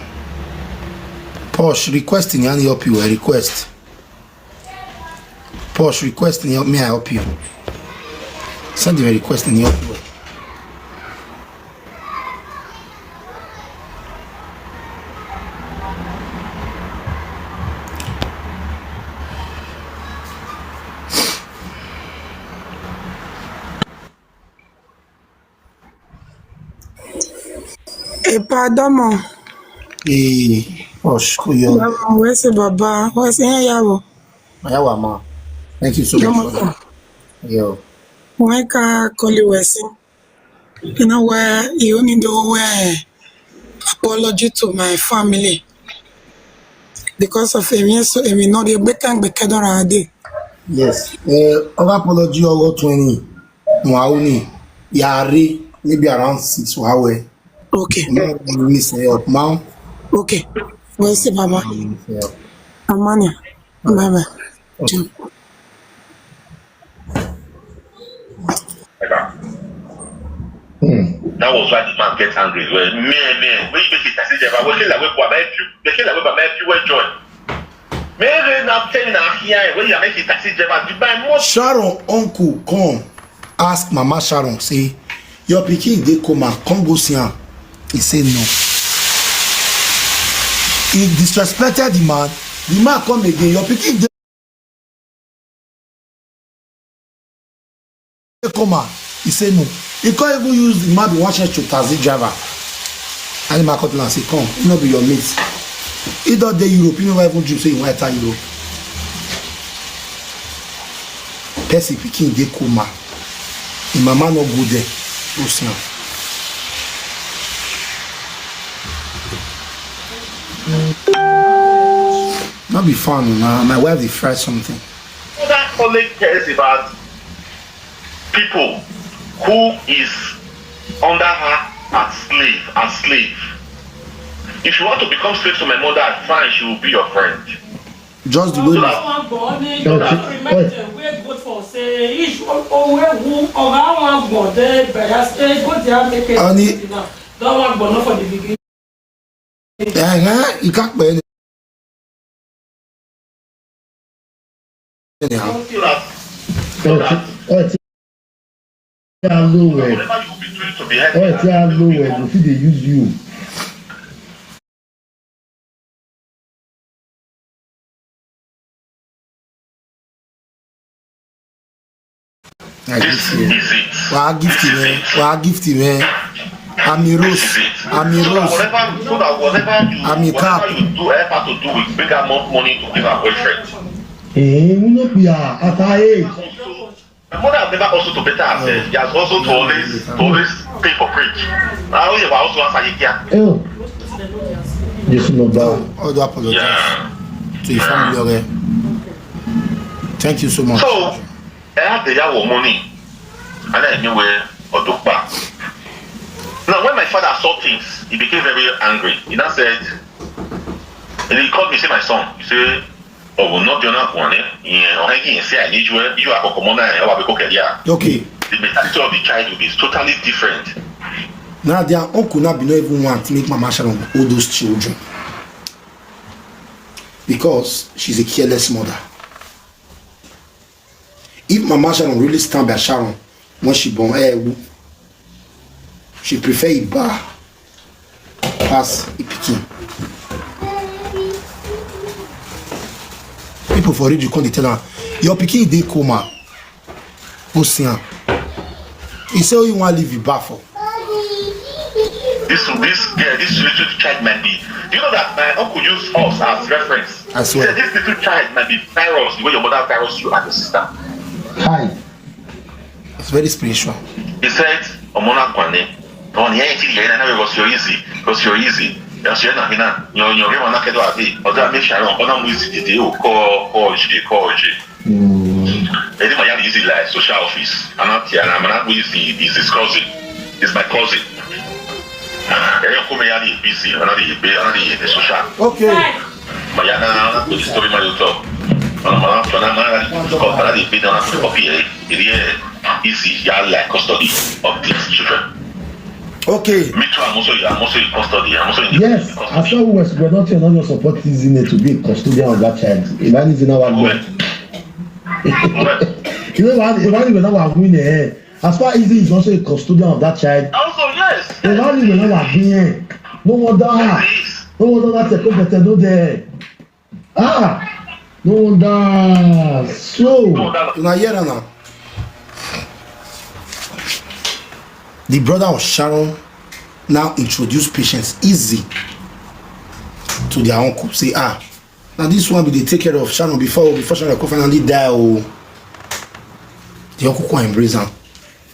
Posh request in any help you, I request. Posh request in help me, I help you. Send the request in help you. Epa domo. Hey, Posh, kuyo. Domo, where's the baba? Where's the yawo? Yawa ma. Thank you so much Domo for ko. that. Yo. When ka koli wesi? You know where you need to wear apology to my family because of him. Yes, so him not the bekan bekedora ade. Yes. Uh, our apology over twenty. Mwauni. Yari. Maybe around six. Wawe. Okay, Miss help, man. Okay. Where's the baba? Miss help. Amani. Baba. Like that. That was why the man gets angry. Well, me, me, when you make it, I say, "Jeva, we kill away, but my few, we kill away, but my few will join." Me, we now tell me now here, when you make it, I say, "Jeva, you buy more." Sharon uncle come ask Mama Sharon, say, "Your pikin dey coma, come go see am." He say no. He disrespected the man. The man come again, "Your pikin dey coma." He say no. He can't even use the man be one chance to taxi driver. And the man come tell am say, "Come, he no be your mate. He don dey Europe, he never even dream say he wan enter Europe." Person pikin dey coma. Him mama no go there. Go see am. No be fun, na my wife dey fry something. That only cares about people who is under her as slave, as slave. If you want to become slave to my mother, fine, she will be your friend. Just the way So my that Àwọn àgbọ̀n ní ìjọba tó rí mẹ́tẹ̀ wé vote for ṣe issue owó ewu ọ̀rọ̀ àwọn àgbọ̀n dé bẹ̀rẹ̀ ṣe bó ti á mẹ́kẹ́ Ani náà lọ́wọ́ àgbọ̀n náà for the beginning. Eh, eh, you can't pay anyhow. So that, so that Ẹ ti a lo wẹ̀. Whatever you will be doing to be helping Ẹ ti a lo wẹ̀. Kò fi dey use you. I This give you. Is it. Wàá gift mi, wàá gift mi. Ami Rose, Ami So that Rose. Whatever, so that whatever you, Ami whatever Cap. You do, help her to do with bring her more money to give her boyfriend. Ẹ̀ẹ́n, wọ́n ló pe à àtàyè. My mother has never also to better herself. She has also to always, to always pay for fridge. How you also answer you here? Ẹ ò. Jésù lọ bá. All the apologies Yeah. to your family, okay? Thank you so much. So, I had the yawo money, and I knew where Odokpa. Now, when my father saw things, he became very angry. He now said, and he called me, say, "My son," he said, "Oh, will not be on one, eh? Yeah, or I can say I need you, eh? You are a commander, eh? Or I be cook, yeah." Okay. The mentality of the child will be totally different. Now their uncle now be not even want to make Mama Sharon hold those children because she's a careless mother. If Mama Sharon really stand by Sharon when she born, eh, she prefer Iba pass Ipikin. People for radio come dey tell her, "Your pikin dey coma." Go see am. He say, "Oh, you wan leave Iba for?" This this girl, this little child might be. Do you know that my uncle used us as reference? I swear. He said this little child might be virus the way your mother virus you and your sister. Hi. It's very spiritual. He said Ọmọ na kwane. Oni ya iti ya na na go sio easy. Go sio easy. Ya sio na hina. Nyo nyo rema na kedo ati. Oda me sharo ona mu easy didi o ko ko ji ko ji. Edi ma ya easy like social office. Ana ti ana mana mu easy is his cousin. Is my cousin. Eyo ko me ya di busy. Ana di be ana di social. Okay. Ma ya na na ko story ma yo to. Ana mana ana mana ko ana di be na ko copy e. Edi easy ya like custody of these children. Okay. Me too, I'm also I'm also in custody. I'm also in Yes, I saw we were not here not to support Izine to be custodian of that child. If I need to know what Well, well, you know what if I even know what win eh. As far as he is also a custodian of that child, also yes. if I even know what win eh. No wonder, Please. No wonder that second better no there. Ah, no wonder. So No, that Una hear am now. The brother of Sharon now introduce Patience Easy to their uncle. Say, ah, now this one be dey take care of Sharon before before Sharon come finally die. Oh, the uncle come embrace am.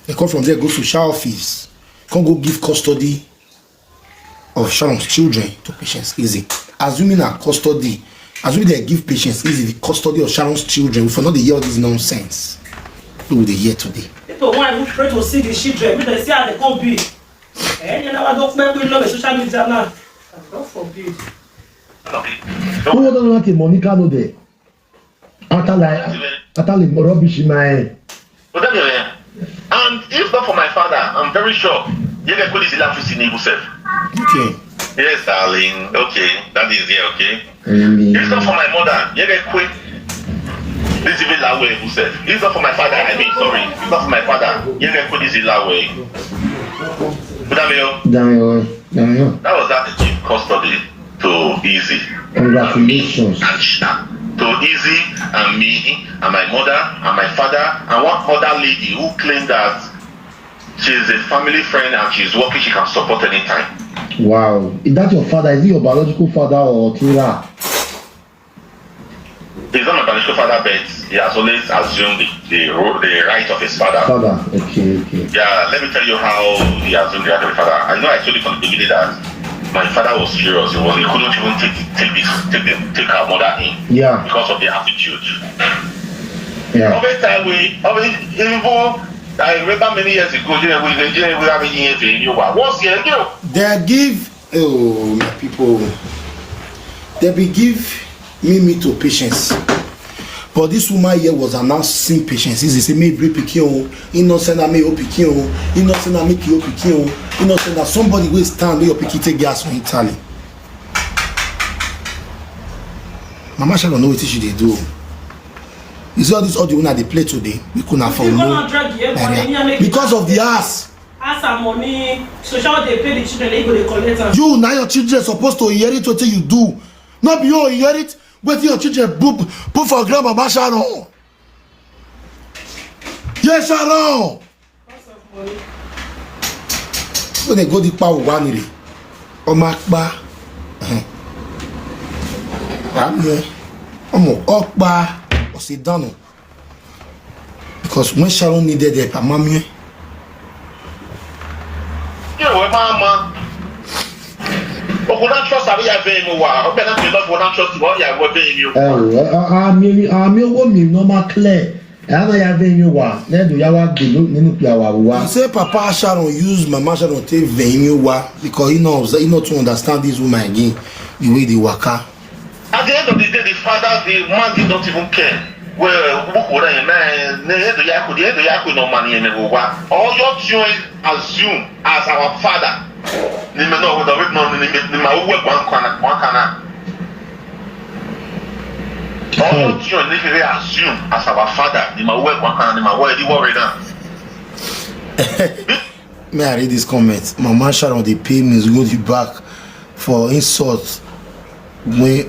They come from there go social office, come go give custody of Sharon's children to Patience Easy. Assuming na custody, assuming they give Patience Easy the custody of Sharon's children, we for not dey hear all this nonsense wey we dey hear today. People wan even pray to see the children, make dem see how dem come be. Eh, you know, I don't make we love social media now. God forbid. Okay. No wonder not Monica no there. After like after the rubbish in my But then, eh, and if not for my father, I'm very sure you get police in Africa in Ibu self. Okay. Yes, darling. Okay, that is here. Okay. If not for my mother, you get quick. This is Lawe Ibu self. If not for my father, I mean, sorry. If not for my father, you get quick. This is Lawe. But I mean, Daniel, Daniel, that was that the chief custody to Easy. Congratulations. And Shina. To Easy and me and my mother and my father and one other lady who claimed that she's a family friend and she's working, she can support anytime. Wow. Is that your father? Is it your biological father or Tira? He's not my biological father, but he has always assumed the, the, ro- the right of his father. Father. Okay, okay. Yeah, let me tell you how he assumed the right of his father. I know I told you from the beginning that my father was furious. He was he couldn't even take take this take the, take our mother in Yeah. because of the attitude. Yeah. Every time we, every even I remember many years ago, you know, we you know, we have a year in Yoruba. Once a year, you know, They give, oh, my people, they be give me me to Patience. But this woman here was announcing Patience. He say me bring pikin o, he no send me o pikin o, he no send me ki o pikin o, he no send somebody wey stand wey your pikin take gas from Italy. Mama Sharon know wetin she dey do. You see all this audio una dey play today, make una for You know. wanna drag the airport, Naira. you make Because of the ass. As her money, social dey pay the children, they go dey collect am. You na your children suppose to inherit wetin you do. No be you inherit wetin your children put put for grandmama Sharon. Yes, Sharon. Wey dey go di pa owa nire. Ọmọ apá. Àmì ẹ. Ọmọ ọpa ọ̀sẹ̀ dànù. Because when Sharon needed help, I'm here. you know, my mama. Okuna trust abi ya ve mi wa. Okuna mi love okuna trust wa ya wa ve mi. Ẹ̀rù àmì àmì owó mi normal clear. Ẹ̀ á máa ya bẹ́ẹ̀ yín wà lẹ́dùn yá wá gbè ló- nínú pé àwa wá. You say Papa Sharon use Mama Sharon take vein you wa because he no he no too understand this woman again the way they waka. At the end of the day, the father, the man did not even care. Well, who would I man? Ne do yaku, the do yaku no money in the wa. All your children assume as our father. Ni me no, no, no, ni me, ni ma uwe kwa kana, kwa kana. All your children, they assume as our father. Ni ma uwe kwa kana, ni ma uwe di worry now. May I read this comment? Mama Sharon dey pay me go the back for insult when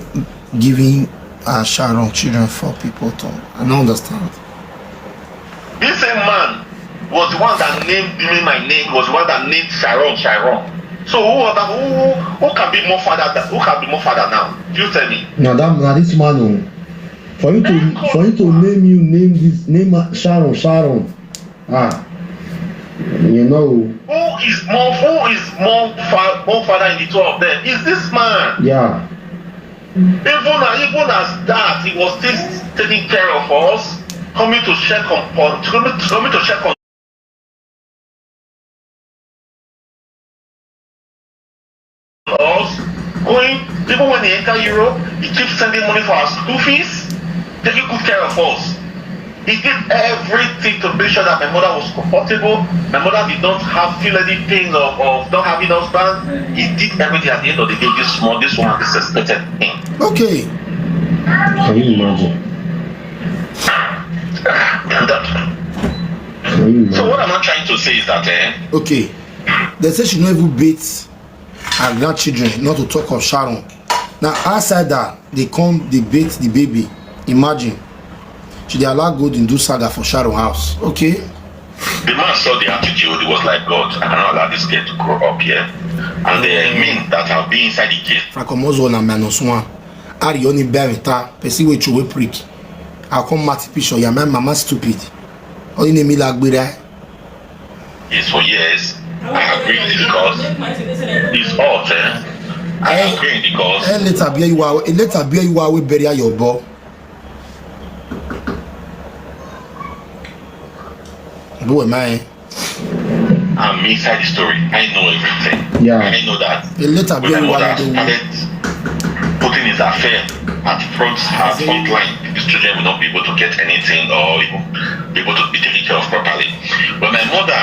giving her Sharon children for people to. I don't understand. This same man was the one that named me my name, was the one that named Sharon Sharon. So who other who who can be more father than who can be more father now? You tell me. Na that na this man o. For you to for you to name you name this name am Sharon Sharon. Ah. You know, Who is more who is more fa- more father in the two of them? Is this man? Yeah. Even even as that, he was still taking care of us, coming to check on coming, coming to check on us, going even when he enter Europe, he keeps sending money for our school fees, taking good care of us. He did everything to make sure that my mother was comfortable. My mother did not have feel any pain of, of not having husband. He did everything. At the end of the day, this small, this one disrespected him. Okay. Can you imagine? That- Can you so imagine? What am I trying to say is that eh, Okay. They say she no even beat her grandchildren, not to talk of Sharon. Now outside that, they come, they beat the baby. Imagine. She dey allow Golden do saga for Sharon house. Okay. The man saw the attitude. He was like, "God, I cannot allow this girl to grow up here." And the men that have been inside the case Frank Omozo na minus one. Ari only bear with her. Person wey throw away prick. I come match picture. Yeah, my mama stupid. Only name me like Gbera. is for years. I agree with it because it's hot, eh? I agree because Eh, later be you are later be you are we bury your boy. Boy, man. I'm inside the story. I know everything. Yeah. I know that. A later be When my you mother are the started putting his affair at front, at front line, these children will not be able to get anything or even be able to be taken care of properly. When my mother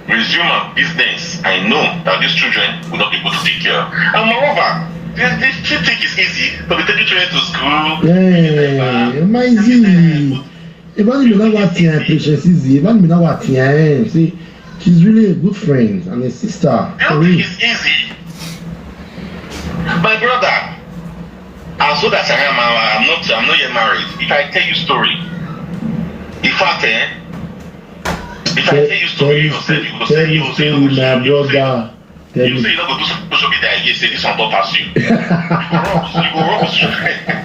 resume her business, I know that these children will not be able to take care. And moreover, this, this she think it's easy to be taking children to school. Hey, amazing. Even me now what here, Patience Easy. Even me now what here. See, she's really a good friend and a sister. You don't think it's easy? My brother, as old as I am, I- I'm not I'm not yet married. If I tell you story, in fact, eh, if I tell you story, you say you go say you go say you go say you go say you go say you go say you no go do social media again. Say this one don pass you. You go run with you. You go run with you.